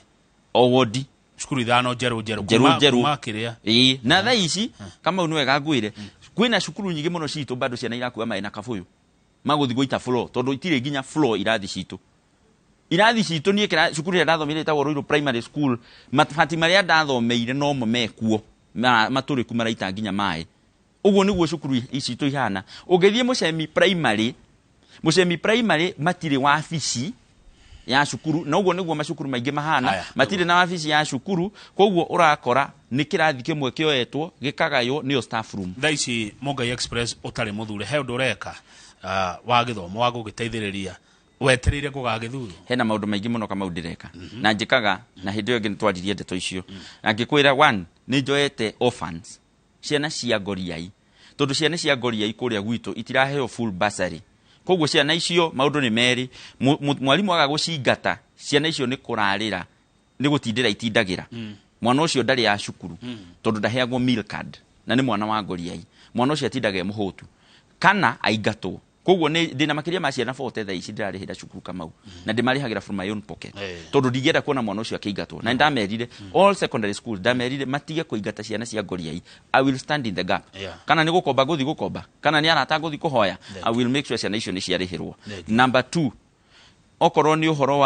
O wodi. Cukuru ithano njerũ njerũ. Njerũ njerũ. Kuma kĩrĩa? Ĩĩ, na thaa ici, Kamau, nĩ wega ngwĩre kwĩna cukuru nyingĩ mũno citũ bado ciana irakua maĩ na kabũyũ magũthiĩ gũita floor, tondũ itirĩ nginya floor irathi citũ. Irathi citũ niĩ cukuru ĩrĩa ndathomeire ĩtagwo Ruiru Primary School, mabati marĩa ndathomeire nomo mekuo matũrĩku, maraita nginya maĩ. Ũguo nĩguo cukuru citũ ihana. Ũngĩthiĩ Mũcemi Primary, Mũcemi Primary matirĩ wabici ya cukuru, na ũguo nĩguo macukuru maingĩ mahana. Aya. Matirĩ na wabici ya cukuru, koguo ũrakora nĩ kĩrathi kĩmwe kĩoetwo gĩkagaywo nĩyo staff room. Thaa ici, Mũngai Express, ũtarĩ mũthure, he ũndũ ũreka wa gĩthomo wa gũgĩteithĩrĩria wetereire gũgagĩthurwo? Hena maũndũ maingĩ mũno, Kamau, ndĩreka na njĩkaga. Na hĩndĩ ĩyo ĩngĩ nĩtwaririe ndeto icio na ngĩkwĩra, one, nĩ njoete orphans, ciana cia ngoriai, tondũ ciana cia ngoriai kũrĩa gwitũ itiraheo full bursary. Koguo ciana icio maũndũ nĩ merĩ. Mwarimũ aga gũcingata, ciana icio nĩ kũrarĩra, nĩ gũtindĩra itindagĩra. Mwana ũcio ndarĩ ya cukuru tondũ ndaheagwo meal card, na nĩ mwana wa ngoriai. Mwana ũcio atindaga e mũhũtu kana aingatwo. Koguo nĩ ndĩna makĩria ma ciana 40 thaa ici ndĩrarĩhĩra cukuru, Kamau, na ndĩmarĩhagĩra from my own pocket, tondũ ndingĩenda kuona mwana ũcio akĩingatwo. Na nĩndamerire all secondary schools, ndamerire matige kũingata ciana cia ngoriai. I will stand in the gap. Kana nĩ gũkomba ngũthi gũkomba, kana nĩ arata ngũthi kũhoya, I will make sure ciana icio nĩ ciarĩhĩrwo. Thank you. Number two, okorwo nĩ ũhoro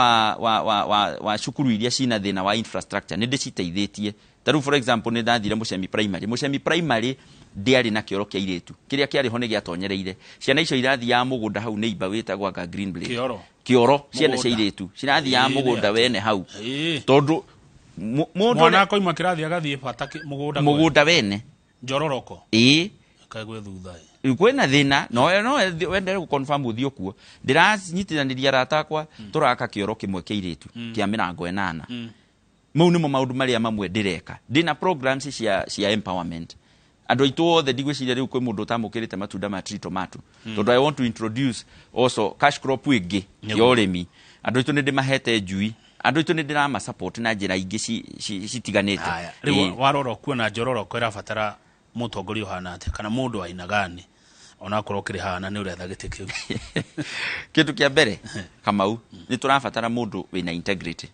wa cukuru iria cina thĩna wa infrastructure, nĩ ndĩciteithĩtie. Ta rĩu, for example, nĩ ndathire Mũcemi Primary. Mũcemi Primary ndĩarĩ na kĩoro kĩa airĩtu, kĩrĩa kĩarĩ ho nĩ gĩatonyereire. Ciana icio irathiaga mũgũnda hau neighbor wĩtagwo anga Green Blade. Kĩoro? Kĩoro, ciana cia Mũgũnda. airĩtu cirathiaga Nĩ mũgũnda atĩa? wene hau, tondũ mũndũ Mwana ũrĩa- akoima kĩrathi agathiĩ bata mũgũnda mũgũnda wene. Njororoko? Ĩĩ. Kaĩ gwĩ thutha ĩ. Kwĩna thĩna no wendere gũ-confirm ũthiĩ kuo. Ndĩranyitithanĩria arata akwa, tũraka kĩoro kĩmwe kĩa airĩtu kĩa mĩrango ĩnana. Mau nĩmo maũndũ marĩa mamwe ndĩreka. Ndĩna programs cia empowerment andũ aitũ othe. Ndigwĩciria rĩu kwĩ mũndũ ũtamũkĩrĩte matunda ma tree tomato, tondũ I want to introduce also cash crop ĩngĩ ya ũrĩmi. Andũ aitũ nĩ ndĩmahete njui, andũ aitũ nĩ ndĩrama support na njĩra ingĩ citiganĩte. Haya, rĩu warora ũkuona Njororoko ĩrabatara mũtongoria ũhana atĩa, kana mũndũ wa aina gani, onakorwo ũkĩrĩ hana nĩ ũretha gĩtĩ kĩu? Kĩndũ kĩa mbere, Kamau, nĩ tũrabatara mũndũ wĩna integrity,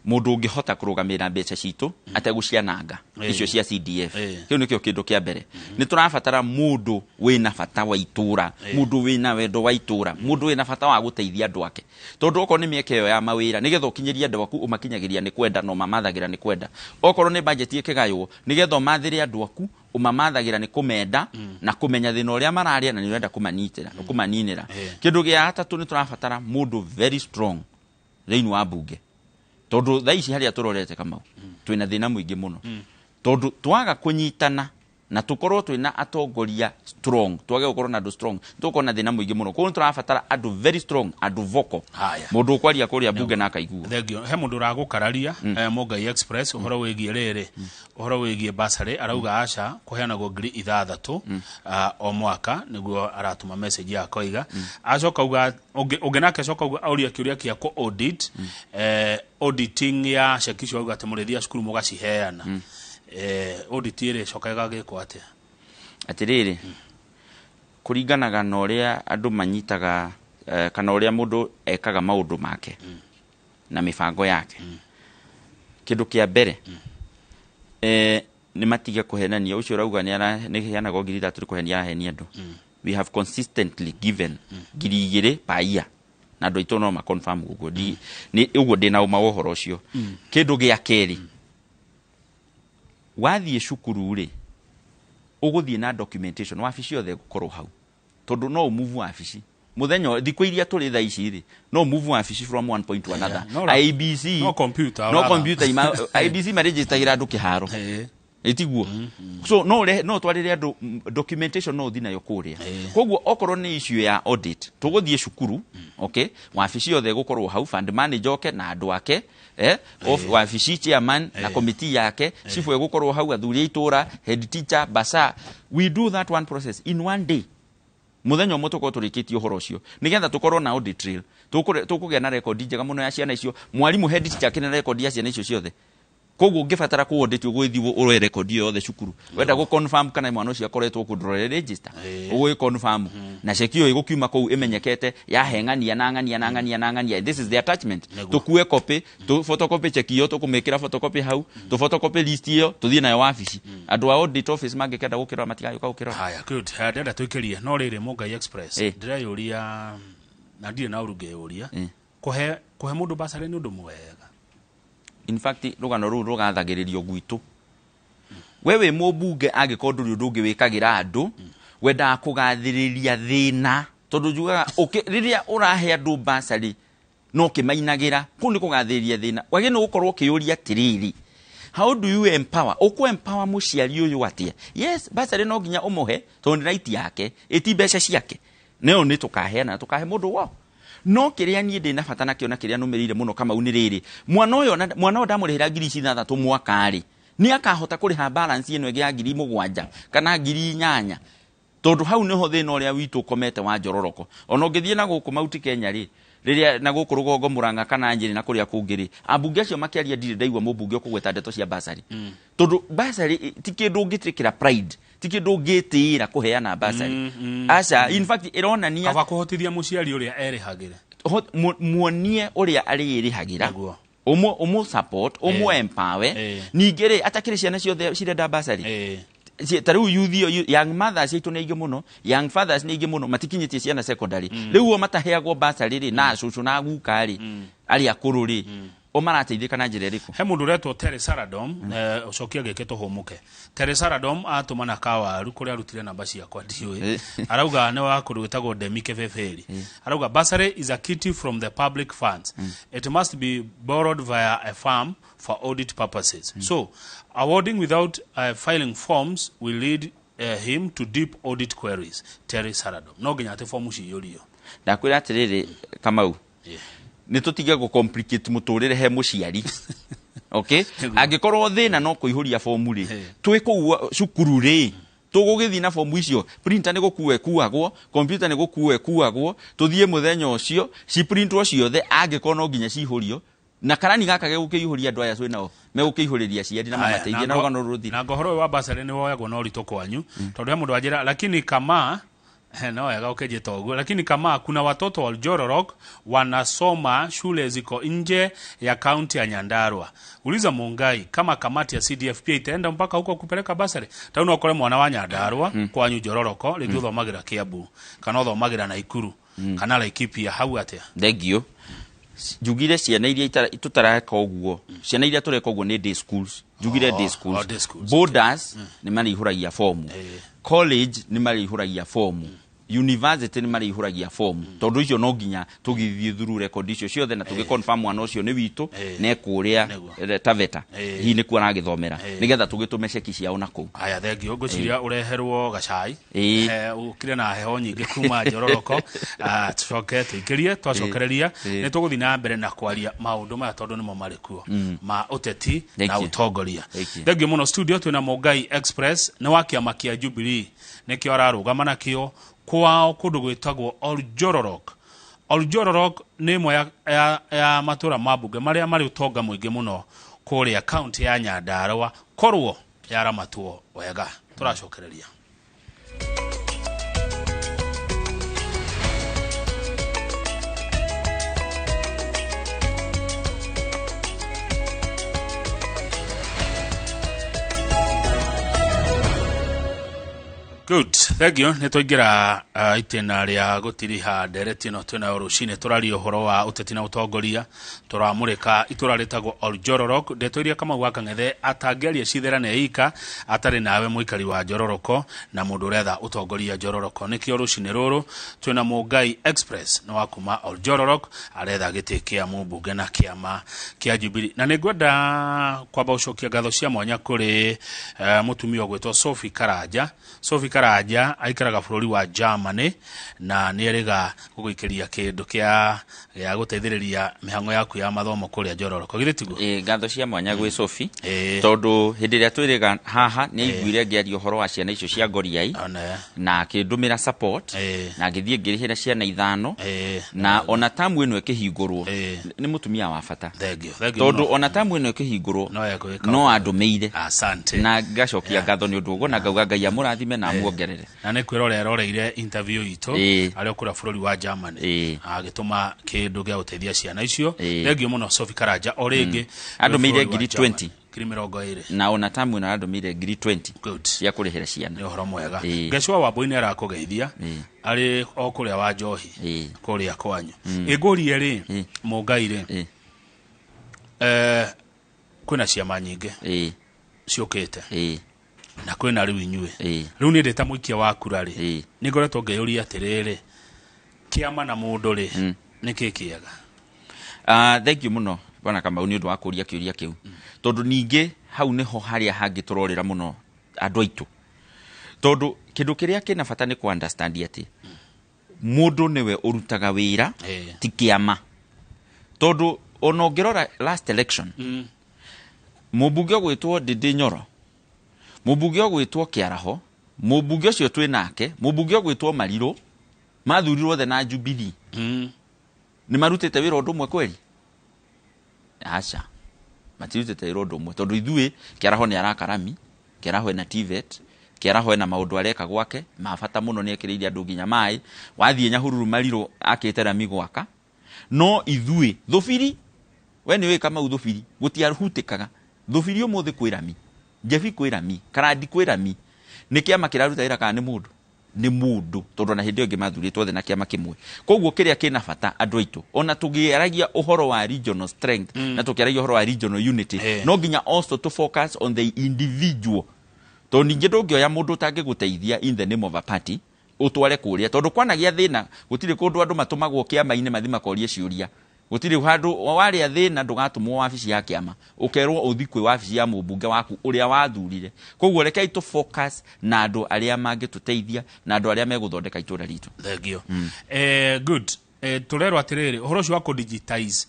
mũndũ ũngĩhota kũrũgamĩrĩra mbeca citũ ategũciananga, icio cia CDF. Kĩu nĩkĩo kĩndũ kĩa mbere. Nĩ tũrabatara mũndũ wĩna bata wa itũra, mũndũ wĩna wendo wa itũra, mũndũ wĩna bata wa gũteithia andũ ake, tondũ okorwo nĩ mĩeke ĩyo ya mawĩra, nĩgetha ũkinyĩrie andũ aku, ũmakinyagĩria nĩ kwenda na ũmamathagĩra nĩ kwenda. Okorwo nĩ budget ĩkĩgaywo, nĩgetha ũmathĩre andũ aku, ũmamathagĩra nĩ kũmenda na kũmenya thĩna ũrĩa mararĩa na nĩ ũrenda kũmanyitĩra, kũmaninĩra. Kĩndũ gĩa gatatũ, nĩ tũrabatara mũndũ very strong thĩinĩ wa mbunge, tondũ thaa ici harĩa tũrorete, Kamau, twĩna thĩna mũingĩ mũno, tondũ twaga kũnyitana na tũkorwo twĩna atongoria strong, twage gũkorwo na andũ strong, tũkorwo na thĩna mũingĩ mũno. Koguo nĩ tũrabatara andũ very strong, andũ vocal. Haya. Mũndũ ũkwaria kũrĩa mbunge na akaiguo. Thengio. He mũndũ ũragũkararia, Mũngai Express, ũhoro wĩgiĩ rĩrĩ, ũhoro wĩgiĩ basarĩ. Arauga aca, kũheanagwo 6,000 o mwaka, nĩguo aratũma message yakoiga. Acoka auga ũngĩ nake acoka auga auria kĩũria kĩa kũ audit, auditing ya ceki icio. Auga atĩ mũrĩthia cukuru mũgaciheana, audit ĩrĩcoka ĩgagĩkwo atĩa? Atĩrĩrĩ, kũringanaga na ũrĩa andũ manyitaga, kana ũrĩa mũndũ ekaga maũndũ make na mĩbango yake. Kĩndũ kĩa mbere, nĩ matige kũhenania. Ũcio ũrauga nĩ heanagwo 3,000 nĩ kũhenia arahenia andũ. We have consistently given 2,000 per year, na andũ aitũ no ma confirm ũguo. Nĩ ũguo, ndĩna ũma wa ũhoro ũcio. Kĩndũ gĩa kerĩ, wathiĩ cukuru rĩ, ũgũthiĩ na documentation, wabici yothe ĩgũkorwo hau, tondũ no ũmove wabici mũthenya thikũ iria tũrĩ thaa ici rĩ, no move wabici from one point to another. IEBC No computer no ũratha. Computer IEBC marejistagĩra andũ kĩharo. Ĩtiguo? So no ũrehe, no twarĩre andũ documentation, no ũthiĩ nayo kũrĩa. Koguo okorwo nĩ issue ya audit, tũgũthiĩ cukuru, okay, wabici yothe ĩgũkorwo hau, fund manager oke na andũ ake, wabici chairman na committee yake, chief ĩgũkorwo hau, athuri a itũra, head teacher, basa. We do that one process in one day. Muthenya ũmwe tũkorwo tũrĩkĩtie ũhoro ũcio, nĩgetha tũkorwo na audit trail. Tũkũgĩa na rekondi njega mũno ya ciana icio. Mwarimũ, head teacher, akĩrĩ na rekondi ya ciana icio ciothe. Koguo ũngĩbatara kũ audit, ũgũgĩthiĩ ũroe rekondi ĩyo yothe cukuru. Wenda gũ confirm kana mwana ũcio akoretwo kũ, ndũrore register, ũgũgĩ confirm na ceki ĩyo ĩgũkiuma kũu ĩmenyekete yahe ng'ania na ng'ania na ng'ania na ng'ania. This is the attachment. Tũkue copy, tũ photocopy cheki ĩyo, tũkũmĩkĩra photocopy hau, tũ photocopy list ĩyo, tũthiĩ nayo wabici. Andũ a audit office mangĩkenda gũkĩrora, matigagĩũka gũkĩrora. Haya, good. Ndĩrenda tũikĩrie no rĩrĩ, Mũngai Express, ndĩreyũria na ndirĩ na ũru ngĩyũria, kũhe mũndũ basarĩ nĩ ũndũ mwega? In fact, rũgano rũu rũgathagĩrĩrio gwitũ. We wĩ mũmbunge, angĩkorwo ndũrĩ ũndũ ũngĩ wĩkagĩra andũ, wendaga kũgathĩrĩria thĩna, tondũ njugaga rĩrĩa ũrahe andũ basarĩ no kĩmainagĩra, kũu nĩ kũgathĩrĩria thĩna. Wagĩrĩirwo nĩ gũkorwo ũkĩyũria atĩrĩrĩ, how do you empower, ũkũ empower mũciari ũyũ atĩa? Yes, basarĩ no nginya ũmũhe, tondũ nĩ right yake, ĩti mbeca ciake, nayo nĩ tũkaheana na tũkahe mũndũ wao. No kĩrĩa niĩ ndĩ na bata nakĩo na kĩrĩa nũmĩrĩire mũno, Kamau, nĩ rĩrĩ: mwana ũyũ mwana ũyũ ndamũrĩhĩra ngiri ici ithathatũ mwaka rĩ, nĩ akahota kũrĩha balance ĩno ĩngĩ ya 7,000 kana 8,000? Tondũ hau nĩho thĩna ũrĩa witũ ũkomete wa Njororoko. Ona ũngĩthiĩ na gũkũ Mount Kenya rĩ, rĩrĩa na gũkũ rũgongo, Mũrang'a kana Nyĩrĩ na kũrĩa kũngĩ rĩ, ambunge acio makĩaria, ndirĩ ndaigua mũmbunge ũkũgweta ndeto cia basarĩ, tondũ basarĩ ti kĩndũ ũngĩtĩkĩra pride. Ti kĩndũ ũngĩtĩĩra kũheana bursary, aca. In fact, ĩronania Kaba kũhotithia mũciari ũrĩa erĩhagĩre. Muonie ũrĩa arĩĩrĩhagĩra. Ũmũ support, ũmũ empower. Ningĩ rĩ, atakĩrĩ ciana ciothe cirenda bursary. Ta rĩu youth ĩyo, young mothers aitũ nĩ aingĩ mũno, young fathers nĩ aingĩ mũno, matikinyĩtie ciana secondary. Rĩu o mataheagwo bursary rĩ, na cũcũ na guka rĩ, arĩa akũrũ rĩ, o marateithĩka na njĩra ĩrĩkũ? He mũndũ ũretwo Terry Saradom, ũcokia gĩkĩ tũhũmũke. Terry Saradom atũmana kawaru kũrĩa arutire namba ciakwa ndiũĩ. Arauga nĩ wa kũndũ gwĩtagwo Demi Kebeberi. Arauga bursary is a kitty from the public funds. It must be borrowed via a firm for audit purposes. So awarding without filing forms will lead him to deep audit queries. Terry Saradom, no nginya atĩ fomu ciyũrio. Ndakwĩra atĩrĩrĩ, Kamau, nĩ tũtige gũ complicate mũtũrĩre he mũciari, okay? Angĩkorwo thĩna no kũihũria bomu rĩ, twĩ kũu cukuru rĩ, tũgũgĩthiĩ na bomu icio, printer nĩ gũkua ĩkuagwo, computer nĩ gũkua ĩkuagwo, tũthiĩ mũthenya ũcio ciprintwo ciothe, angĩkorwo no nginya cihũrio na karani gaka gegũkĩihũria, andũ aya twĩ nao megũkĩihũrĩria aciari na mamateithie na rũgano rũthire. Na ngohoro ũyũ wa bursary nĩ woyagwo na ũritũ kwanyu, tondũ he mũndũ wanjĩra, lakini kama no wega ũkĩnjĩta ũguo, lakini kama kuna watoto wa Oljororok wanasoma shule ziko nje ya kaunti ya Nyandarua, uliza Mungai kama kamati ya CDF pia itaenda mpaka huko kupeleka bursary. Tau no ũkore mwana wa Nyandarua kwanyu Njororoko rĩngĩ ũthomagĩra Kiambu kana ũthomagĩra Naikuru kana Laikipia, hau atĩa? Thengio. Njugire ciana iria tũtareka ũguo, ciana iria tũreka ũguo nĩ day schools. Njugire day schools. Oh, day schools. Boarders nĩ marĩihũragia fomu, college nĩ marĩihũragia fomu, university nĩ marĩihũragia fomu, tondũ icio no nginya tũgĩthiĩ through record icio ciothe na tũgĩ confirm mwana ũcio nĩ witũ na ekũrĩa Taveta, hihi nĩkuo aragĩthomera, nĩgetha tũgĩtũme ceki ciao na kũu. Haya, thengio. Ngwĩciria ũreherwo gacai. Ũkire na heho nyingĩ kuma Njororoko. Ah, tũcoke tũikĩrie, twacokereria nĩ tũgũthiĩ na mbere na kwaria maũndũ maya, tondũ nĩmo marĩ kuo ma ũteti Thank na you. ũtongoria. Thank you. Thengio mũno. Studio twĩna Mũngai Express, nĩ wa kĩama kĩa Jubilee, nĩkĩo ararũgama nakĩo kwao kũndũ gwĩtagwo Oljororok. Oljororok nĩ ĩmwe ya matũra ma mbunge marĩa marĩ ũtonga mũingĩ mũno kũrĩa kaunti ya Nyandarua, korwo yaramatwo wega. Tũracokereria. Good, thank you. Nĩ twaingĩra itĩna rĩa gũtiriha ndereti ĩno twĩnayo rũcinĩ. Tũraria ũhoro wa ũteti na ũtongoria, tũramũrĩka itũra rĩtagwo Oljororok. Ndeto iria Kamau wa Kang'ethe atangĩaria citherane ika atarĩ nawe, mũikari wa Njororoko na mũndũ ũretha ũtongoria Njororoko. Nĩkĩo rũcinĩ rũrũ twĩna Mũngai Express, nĩ wa kuma Oljororok, aretha gĩtĩ kĩa mũmbunge na kĩama kĩa Jubilee. Na nĩ ngwenda kwamba gũcokia ngatho cia mwanya kũrĩ mũtumia ũgwĩtwo Sophie Karanja. Sophie Karanja aikaraga bũrũri wa Germany na nĩ erĩga gũgũikĩria kĩndũ kĩa gũteithĩrĩria mĩhang'o yaku ya mathomo kũrĩa Njororoko, githĩ tiguo? Ĩ, ngatho cia mwanya gwĩ Sophie, tondũ hĩndĩ ĩrĩa twĩrĩga haha nĩ aiguire ngĩaria ũhoro wa ciana icio cia Ngoriai One. na akĩndũmĩra support na ngĩthiĩ ngĩrĩhĩra ciana ithano, na ona tamu ĩno ĩkĩhingũrwo, nĩ mũtumia wa bata, Thank you, thank you tondũ mũno. ona tamu ĩno ĩkĩhingũrwo No ekũgĩka no ũguo. andũmĩire. Asante. Na ngacokia ngatho nĩ ũndũ ũguo na ngauga Ngai amũrathime na amuongerere. Na nĩ kwĩrora eroreire interview itũ arĩ o kũrĩa bũrũri wa Germany, agĩtũma kĩndũ gĩa gũteithia ciana icio. Thengio mũno, Sophie Karanja, o rĩngĩ. Andũmĩire Bũrũri wa ngiri Germany. 20. 20,000. Na ona tamu ĩno arandũmĩire ngiri 20 Good. cia kũrĩhĩra ciana. Nĩ ũhoro mwega. Ngecwa Wambui nĩ arakũgeithia arĩ o kũrĩa wa Njohi, kũrĩa kwanyu. Ĩngũrie rĩ, Mũngai rĩ, kwĩna ciama nyingĩ ciũkĩte na kwĩna rĩu inyuĩ. Rĩu niĩ ndĩ ta mũikia wa kura rĩ, nĩ ngoretwo ngĩyũria atĩrĩrĩ, kĩama na mũndũ rĩ, nĩ kĩ kĩega? Thank you mũno, bwana Kamau, nĩ ũndũ wa kũria kĩũria kĩu, tondũ ningĩ hau nĩho harĩa hangĩ tũrorĩra mũno andũ aitũ, tondũ kĩndũ kĩrĩa kĩna bata nĩ kũ understand atĩ mũndũ nĩwe ũrutaga wĩra, ti kĩama, tondũ ona ũngĩrora last election, mũmbunge ũgwĩtwo Ndindi Nyoro, mũmbunge ũgwĩtwo Kĩaraho, mũmbunge ũcio twĩ nake, mũmbunge ũgwĩtwo Marirũ, mathurirwo othe na Jubilee. Nĩ marutĩte wĩra ũndũ ũmwe kweli? Aca, matirutĩte wĩra ũndũ ũmwe, tondũ ithuĩ Kĩaraho nĩ araka rami, Kĩaraho ena TVET, Kĩaraho ena maũndũ areka gwake ma bata mũno, nĩ ekĩrĩire andũ nginya maĩ. Wathiĩ Nyahururu Marirũ akĩte rami gwaka. No ithuĩ Thũbiri, we nĩ ũĩ Kamau, Thũbiri gũtiahutĩkaga. Thũbiri ũmũthĩ kwĩ rami, Njebi kwĩ rami, Karandi kwĩ rami. Nĩ kĩama kĩraruta wĩra kana nĩ mũndũ? Nĩ mũndũ, tondũ ona hĩndĩ ĩyo ĩngĩ mathurĩtwo othe na kĩama kĩmwe. Koguo kĩrĩa kĩna bata andũ aitũ, ona tũgĩaragia ũhoro wa regional strength na tũkĩaragia ũhoro wa regional unity, no nginya also to focus on the individual, tondũ ningĩ ndũngĩoya mũndũ ũtangĩgũteithia in the name of a party ũtware kũrĩa, tondũ kwanagĩa thĩna gũtirĩ kũndũ andũ matũmagwo kĩama-inĩ mathi makorie ciũria. Gũtirĩ handũ warĩa thĩna ndũgatũmwo wabici ya kĩama, ũkerwo ũthi kwĩ wabici ya mũmbunge waku ũrĩa wathurire. Koguo rekei tũ focus na andũ arĩa mangĩtũteithia na andũ arĩa megũthondeka itũra ritũ. Thengio. Good. Tũrerwo atĩrĩrĩ, ũhoro ũcio wa kũ-digitize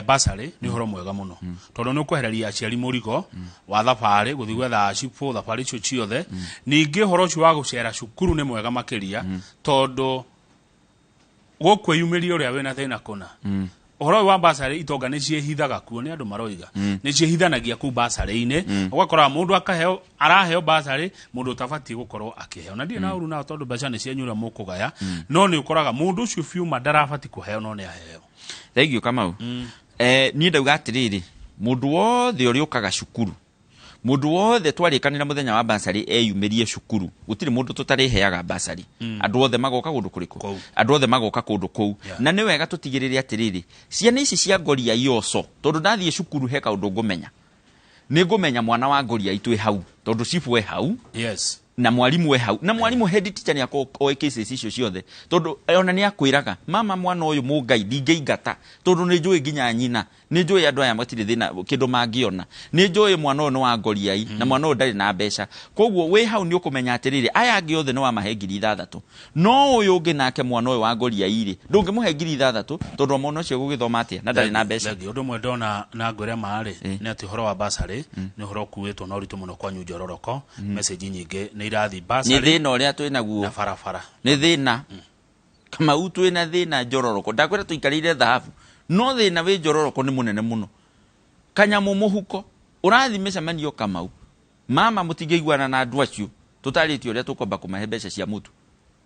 bursary nĩ ũhoro mwega mũno, tondũ nĩ ũkwehereria aciari mũrigo wa thabarĩ gũthiĩ gwetha cibũ, thabarĩ icio ciothe. Ningĩ ũhoro ũcio wa gũcera cukuru nĩ mwega makĩria, tondũ gũkwĩyumĩria ũrĩa wĩna thĩna kũna. Ũhoro ũyũ wa bursary, itonga nĩ ciĩhithaga kuo, nĩ andũ maroiga nĩ ciĩhithanagia kũu bursary-inĩ. Ũgakora mũndũ akaheo, araheo bursary mũndũ ũtabatiĩ gũkorwo akĩheo, na ndirĩ na ũru nao, tondũ mbeca nĩ cianyu ũrĩa mũkũgaya, no nĩ ũkoraga mũndũ ũcio biũ ndarabatiĩ kũheo, no nĩ aheo. Thank you, Kamau. Niĩ ndauga atĩrĩrĩ, mũndũ wothe ũrĩa ũkaga cukuru, mũndũ wothe twarĩkanĩra mũthenya wa bursary eyumĩrie cukuru, gũtirĩ mũndũ tũtarĩheaga bursary. Andũ othe magoka kũndũ kũrĩkũ? Kũu. Andũ othe magoka kũndũ kũu. Na nĩ wega tũtigĩrĩre atĩrĩrĩ, ciana ici cia ngoria ioco, tondũ ndathiĩ cukuru he kaũndũ ngũmenya, nĩ ngũmenya mwana wa ngoria itũ ĩ hau, tondũ cibũ e hau na mwarimũ e hau, na mwarimũ head teacher nĩ akorwo oĩ cases icio ciothe, tondũ ona nĩ akwĩraga, mama, mwana ũyũ mũngai ndingĩingata, tondũ nĩ njũĩ nginya nyina, nĩ njũĩ andũ aya matirĩ thĩna kĩndũ mangĩona, nĩ njũĩ mwana ũyũ nĩ wa ngoriai na mwana ũyũ ndarĩ na mbeca. Koguo wĩ hau nĩ ũkũmenya atĩrĩrĩ, aya angĩ othe nĩ wamahe 6,000, no ũyũ ũngĩ nake mwana ũyũ wa ngoriai rĩ, ndũngĩmũhe 6,000, tondũ mwana ũcio gũgĩthoma atĩa na ndarĩ na mbeca? Thengiũ. Ũndũ ũmwe ndona na ngwĩre marĩ nĩ atĩ ũhoro wa bursary nĩ ũhoro ũkuĩtwo na ũritũ mũno kwanyu Njororoko. Message nyingĩ nĩ irathiĩ nĩ bursary thĩna ũrĩa twĩ naguo na barabara. Nĩ thĩna, Kamau, twĩna thĩna Njororoko. Ndakwĩra tũikarĩire thahabu, no thĩna wĩ Njororoko nĩ mũnene mũno. Kanyamũ mũhuko ũrathiĩ mĩcemanio, Kamau, mama mũtingĩiguana na andũ acio tũtarĩtie ũrĩa tũkwamba kũmahe mbeca cia mũtu.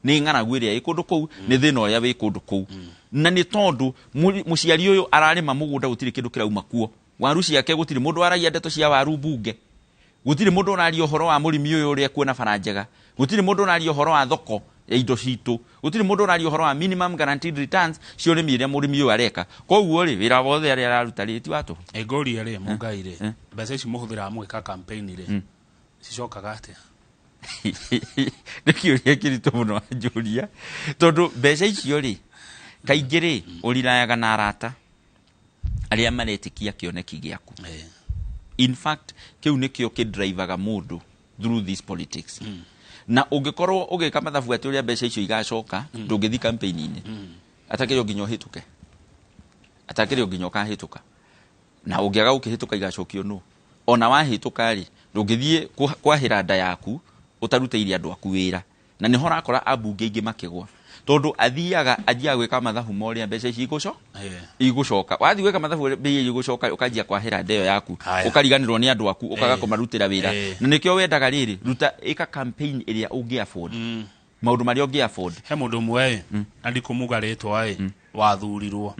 Nĩ ng'aragu ĩrĩa ĩ kũndũ kũu, nĩ thĩna ũrĩa wĩ kũndũ kũu, na nĩ tondũ mũciari ũyũ ararĩma mũgũnda, gũtirĩ kĩndũ kĩrauma kuo. Waru ciake, gũtirĩ mũndũ waragia ndeto cia waru mbunge, gũtirĩ mũndũ ũraria ũhoro wa mũrĩmi ũyũ ũrĩa ekuona bara njega, gũtirĩ mũndũ ũraria ũhoro wa thoko ya indo citũ, gũtirĩ mũndũ ũraria ũhoro wa minimum guaranteed returns cia ũrĩmi ĩrĩa mũrĩmi ũyũ areka. Koguo rĩ, wĩra wothe arĩa araruta rĩ, ti wa tũhũ. Ngũrie rĩ, Mũngai rĩ, mbeca ici mũhũthĩraga mũgĩka campaign rĩ, cicokaga atĩa? Nĩ kĩũria kĩritũ mũno wanjũria, tondũ mbeca icio rĩ, kaingĩ rĩ, ũrirayaga na arata arĩa maretĩkia kĩoneki gĩaku. In fact, kĩu nĩkĩo kĩdrivaga mũndũ through this politics. Na ũngĩkorwo ũgĩka mathabu atĩ ũrĩa mbeca icio igacoka, ndũngĩthiĩ campaign-inĩ. Atakĩrĩ o nginya ũhĩtũke, atakĩrĩ o nginya ũkahĩtũka, na ũngĩaga gũkĩhĩtũka igacokio nũ? Ona wahĩtũka rĩ, ndũngĩthiĩ kwahĩra nda yaku ũtarutĩire andũ aku wĩra. Na nĩho ũrakora ambunge aingĩ makĩgwa, tondũ athiaga anjiaga gwĩka mathabu ma ũrĩa mbeca ici igũcoka. Wathiĩ gwĩka mathabu ũrĩa mbia igũcoka, ũkanjia kwahĩra nda ĩyo yaku. Haya. Ũkariganĩrwo nĩ andũ aku, ũkaga kũmarutĩra wĩra. Na nĩkĩo wendaga rĩrĩ, ruta ĩka campaign ĩrĩa ũngĩ afford, maũndũ marĩa ũngĩ afford. He mũndũ ũmwe ĩ, na ndikũmuga rĩtwa ĩ, wathurirwo,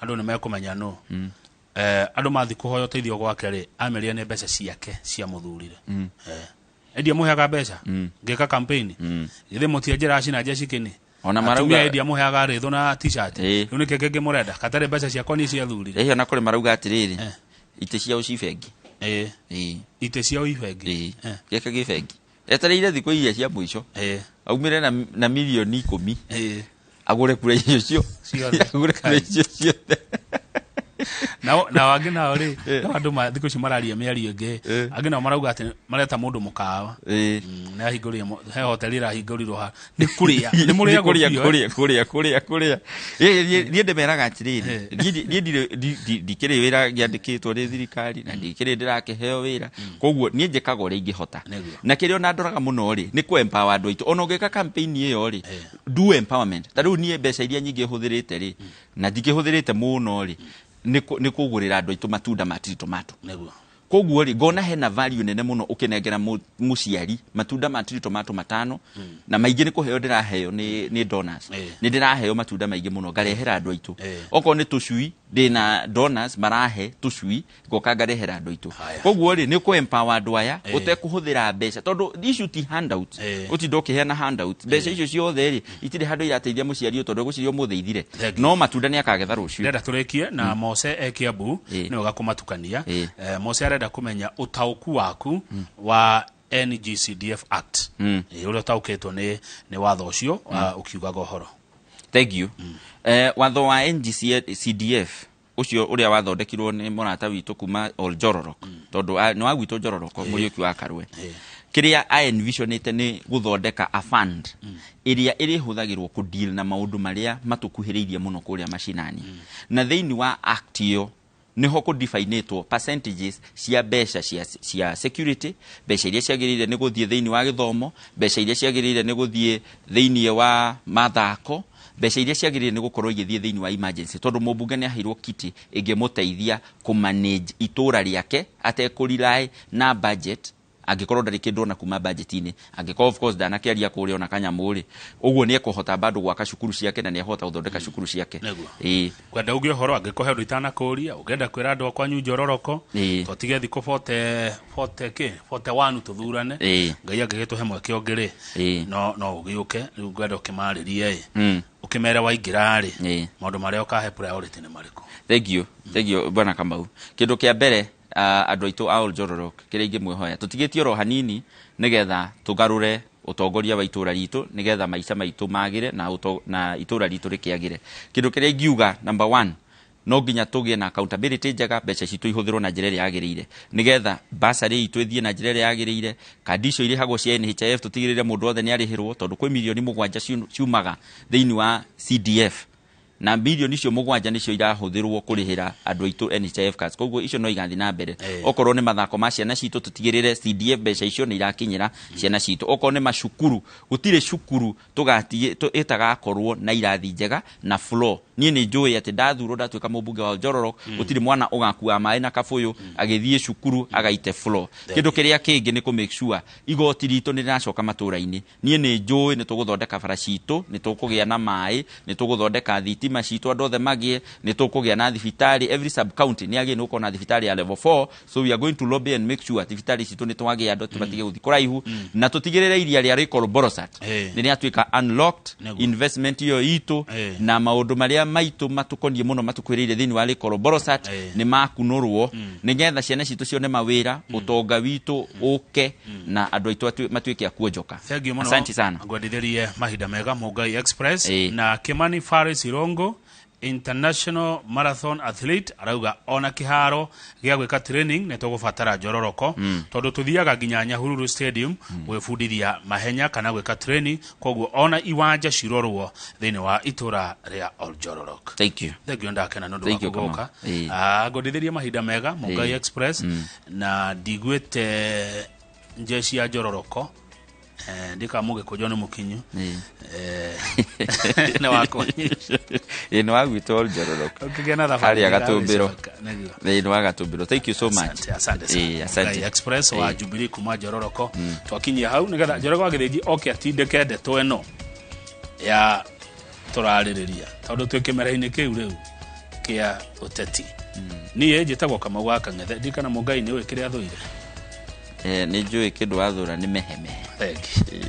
andũ nĩ mekũmenya nũ. Andũ mathiĩ kũhoya ũteithio gwake rĩ, amerire nĩ mbeca ciake cia mũthurire. Endia mũheaga mbeca ngĩka campaign, githĩ mũtienjera cina njecikĩni? Ona atumia endia mũheaga rĩthũ na t-shirt. Ĩĩ. Rĩu nĩkĩ kĩngĩ mũrenda katarĩ mbeca ciakwa niĩ ciathurire? Ĩĩ, ona kũrĩ marauga atĩrĩrĩ, itĩ ciao ci bengi. Ĩĩ. Itĩ ciao i bengi? Ĩĩ. Gĩake gĩ bengi, etereire thikũ iria cia mũico aumĩre na mirioni 10 agũre kura icio cio Ciothe. Agũre kura icio ciothe. Nao angĩ nao rĩ, no andũ thikũ ici mararia mĩario ĩngĩ. Angĩ nao marauga atĩ mareta mũndũ mũkawa. Nĩ ahingũrire he hoteli ĩrahingũrirwo ha nĩ kũrĩa nĩ mũrĩagwo kũrĩa biũ, eh? Kũrĩa kũrĩa kũrĩa kũrĩa. Niĩ ndĩmeraga atĩrĩrĩ, niĩ ndikĩrĩ wĩra ngĩandĩkĩtwo nĩ thirikari, na ndikĩrĩ ndĩrakĩheo wĩra, koguo niĩ njĩkaga ũrĩa ingĩhota. Na kĩrĩa ona ndoraga mũno rĩ, nĩ kũ empower andũ aitũ. Ona ũngĩka campaign ĩyo rĩ, do empowerment. Ta rĩu niĩ mbeca iria nyingĩ hũthĩrĩte rĩ, na ndikĩhũthĩrĩte mũno rĩ, nĩ kũgũrĩra andũ aitũ matunda ma tree tomato. Koguo rĩ, ngona hena value nene mũno ũkĩnengera mũciari matunda ma tree tomato 5, na maingĩ nĩ kũheo ndĩraheo nĩ donors. Nĩ ndĩraheo matunda maingĩ mũno ngarehera andũ aitũ. Okorwo nĩ tũcui, ndĩna donors marahe tũcui, ngoka ngarehera andũ aitũ. Koguo rĩ, nĩ kũ empower andũ aya ũtekũhũthĩra mbeca, tondũ issue ti handout. Ũtinda ũkĩheana handout, mbeca icio ciothe rĩ, itirĩ handũ irateithia mũciari ũyũ, tondũ egũciria ũmũthĩ ithire, no matunda nĩ akagetha rũciũ. Ndĩrenda tũrĩkie na Mose e Kiambu, nĩwe gakũmatukania. Mose arenda kũmenya ũtaũku waku wa NGCDF Act, ũrĩa ũtaũkĩtwo nĩ watho ũcio ũkiugaga ũhoro. Thank you. Watho wa NGCDF ũcio ũrĩa wathondekirwo nĩ mũrata witũ kuma Oljororok, tondũ nĩ wa gwitũ Njororoko, Mũriũki wa Karwe, kĩrĩa a envisionĩte nĩ gũthondeka a fund ĩrĩa ĩrĩhũthagĩrwo kũ deal na maũndũ marĩa matũkuhĩrĩirie mũno kũrĩa macinani. Na thĩinĩ wa act ĩyo niho kũ definĩtwo percentages cia mbeca cia security, mbeca iria ciagĩrĩire nĩ gũthiĩ thĩinĩ wa gĩthomo, mbeca iria ciagĩrĩire nĩ gũthiĩ thĩinĩ wa mathako, mbeca iria ciagĩrĩire nĩ gũkorwo igĩthiĩ thĩinĩ wa emergency, tondũ mũmbunge nĩ aheirwo kiti ĩngĩmũteithia kũ manage itũra rĩake atekũ rely na budget, angĩkorwo ndarĩ kĩndũ ona kuma budget-inĩ, angĩkorwo of course ndanakĩaria kũrĩa ona kanyamũ rĩ, ũguo nĩ ekũhota bado gwaka cukuru ciake na nĩ ehota gũthondeka cukuru ciake. Nĩguo. Kwenda uge ũhoro, angĩkorwo he ũndũ itanakũria, ũngĩenda kwĩra andũ a kwanyu Njororoko, twatige thikũ 40 kĩ 41 tũthurane, Ngai angĩgĩtũhe mweke ũngĩ rĩ, no ũgĩũke rĩu, ngwenda ũkĩmarĩrie ĩ, ũkĩmere waingĩra rĩ, maũndũ marĩa ũkahe priority nĩ marĩkũ? Thank you, thank you, bwana Kamau. Kĩndũ kĩa mbere, andũ aitũ a Oljororok, kĩrĩa ingĩmwĩhoya, tũtigĩtie oro hanini nĩgetha tũgarũre ũtongoria wa itũra ritũ, nĩgetha maica maitũ magĩre na itũra ritũ rĩkĩagĩre. Kĩndũ kĩrĩa ingiuga, number one, no nginya tũgĩe na accountability njega, mbeca citũ ihũthĩrwo na njĩra ĩrĩa yagĩrĩire, nĩgetha bursary itũ ĩthiĩ na njĩra ĩrĩa yagĩrĩire, kandi icio irĩhagwo cia NHIF tũtigĩrĩre mũndũ wothe nĩ arĩhĩrwo, tondũ kwĩ mirioni 7 ciumaga thĩinĩ wa CDF, na mirioni icio 7 nĩcio irahũthĩrwo kũrĩhĩra andũ aitũ NHIF cards. Koguo icio no igathiĩ na mbere. Okorwo nĩ mathako ma ciana citũ, tũtigĩrĩre CDF mbeca icio nĩ irakinyĩra ciana citũ. Okorwo nĩ macukuru, gũtirĩ cukuru tũgatige ĩtagakorwo na irathi njega na floor. Niĩ nĩ njũĩ atĩ ndathurwo ndatuĩka mũmbunge wa Oljororok, gũtirĩ mwana ũgakua maĩ na kabũyũ agĩthiĩ cukuru agaite floor. Kĩndũ kĩrĩa kĩngĩ nĩ kũ make sure igoti ritũ nĩ rĩracoka matũra-inĩ. Niĩ nĩ njũĩ nĩ tũgũthondeka bara citũ, nĩ tũkũgĩa na maĩ, nĩ tũgũthondeka thitima citũ andũ othe magĩe, nĩ tũkũgĩa na thibitarĩ. Every sub county nĩ agĩrĩirwo gũkorwo na thibitarĩ ya level 4, so we are going to lobby and make sure thibitarĩ citũ nĩ twagĩa, andũ matige gũthiĩ kũraihu, na tũtigĩrĩre iria rĩa Lake Olbolosat nĩ rĩatuĩka unlocked. Investment ĩyo itũ na maũndũ marĩa maitũ matũkoniĩ mũno matũkwĩrĩire thĩinĩ wa Lake Olbolosat nĩ makunũrwo, nĩgetha ciana citũ cione mawĩra, ũtonga witũ ũke na andũ aitũ matuĩke a kuonjoka. Thank you mũno. Asante sana. Ngwendithĩrie mahinda mega, Mũngai Express. Na Kimani Faris Irongo, international marathon athlete, arauga ona kĩharo gĩa gwĩka training nĩ tũgũbatara Njororoko, tondũ tũthiaga nginya Nyahururu Stadium gwĩbundithia mahenya kana gwĩka training, koguo ona iwanja cirorwo thĩinĩ wa itũra rĩa Oljororok. Thank you. Thank you, ndakena nĩ ũndũ Thank you, waku gũka. Kamau. Ngwendithĩrie mahinda mega, Mũngai Express, na ndiguĩte njeci ya Njororoko, ndika mũgĩkũnjo nĩ mũkinyu. Nĩ wakwa. Ĩĩ, nĩ wa gwitũ Oljororok. Ũkĩgĩa na thabarĩ Harĩa njega. Gatũmbĩro. Gũcoka, nĩguo. Ĩĩ, nĩ wa Gatũmbĩro. Thank you so much. Asante, asante sana. Ĩĩ, asante. Mũngai Express wa Jubilee kuma Njororoko. Twakinyia hau nĩgetha Njorogo wa Gĩthĩnji oke atindĩke ndeto ĩno ya tũrarĩrĩria, tondũ twĩ kĩmera-inĩ kĩu rĩu kĩa ũteti. Niĩ njĩtagwo Kamau wa Kang'ethe, ndirikana Mũngai nĩ ũĩ kĩrĩa thũire. Nĩ njũĩ kĩndũ wathũra nĩ mehemehe. Thank you.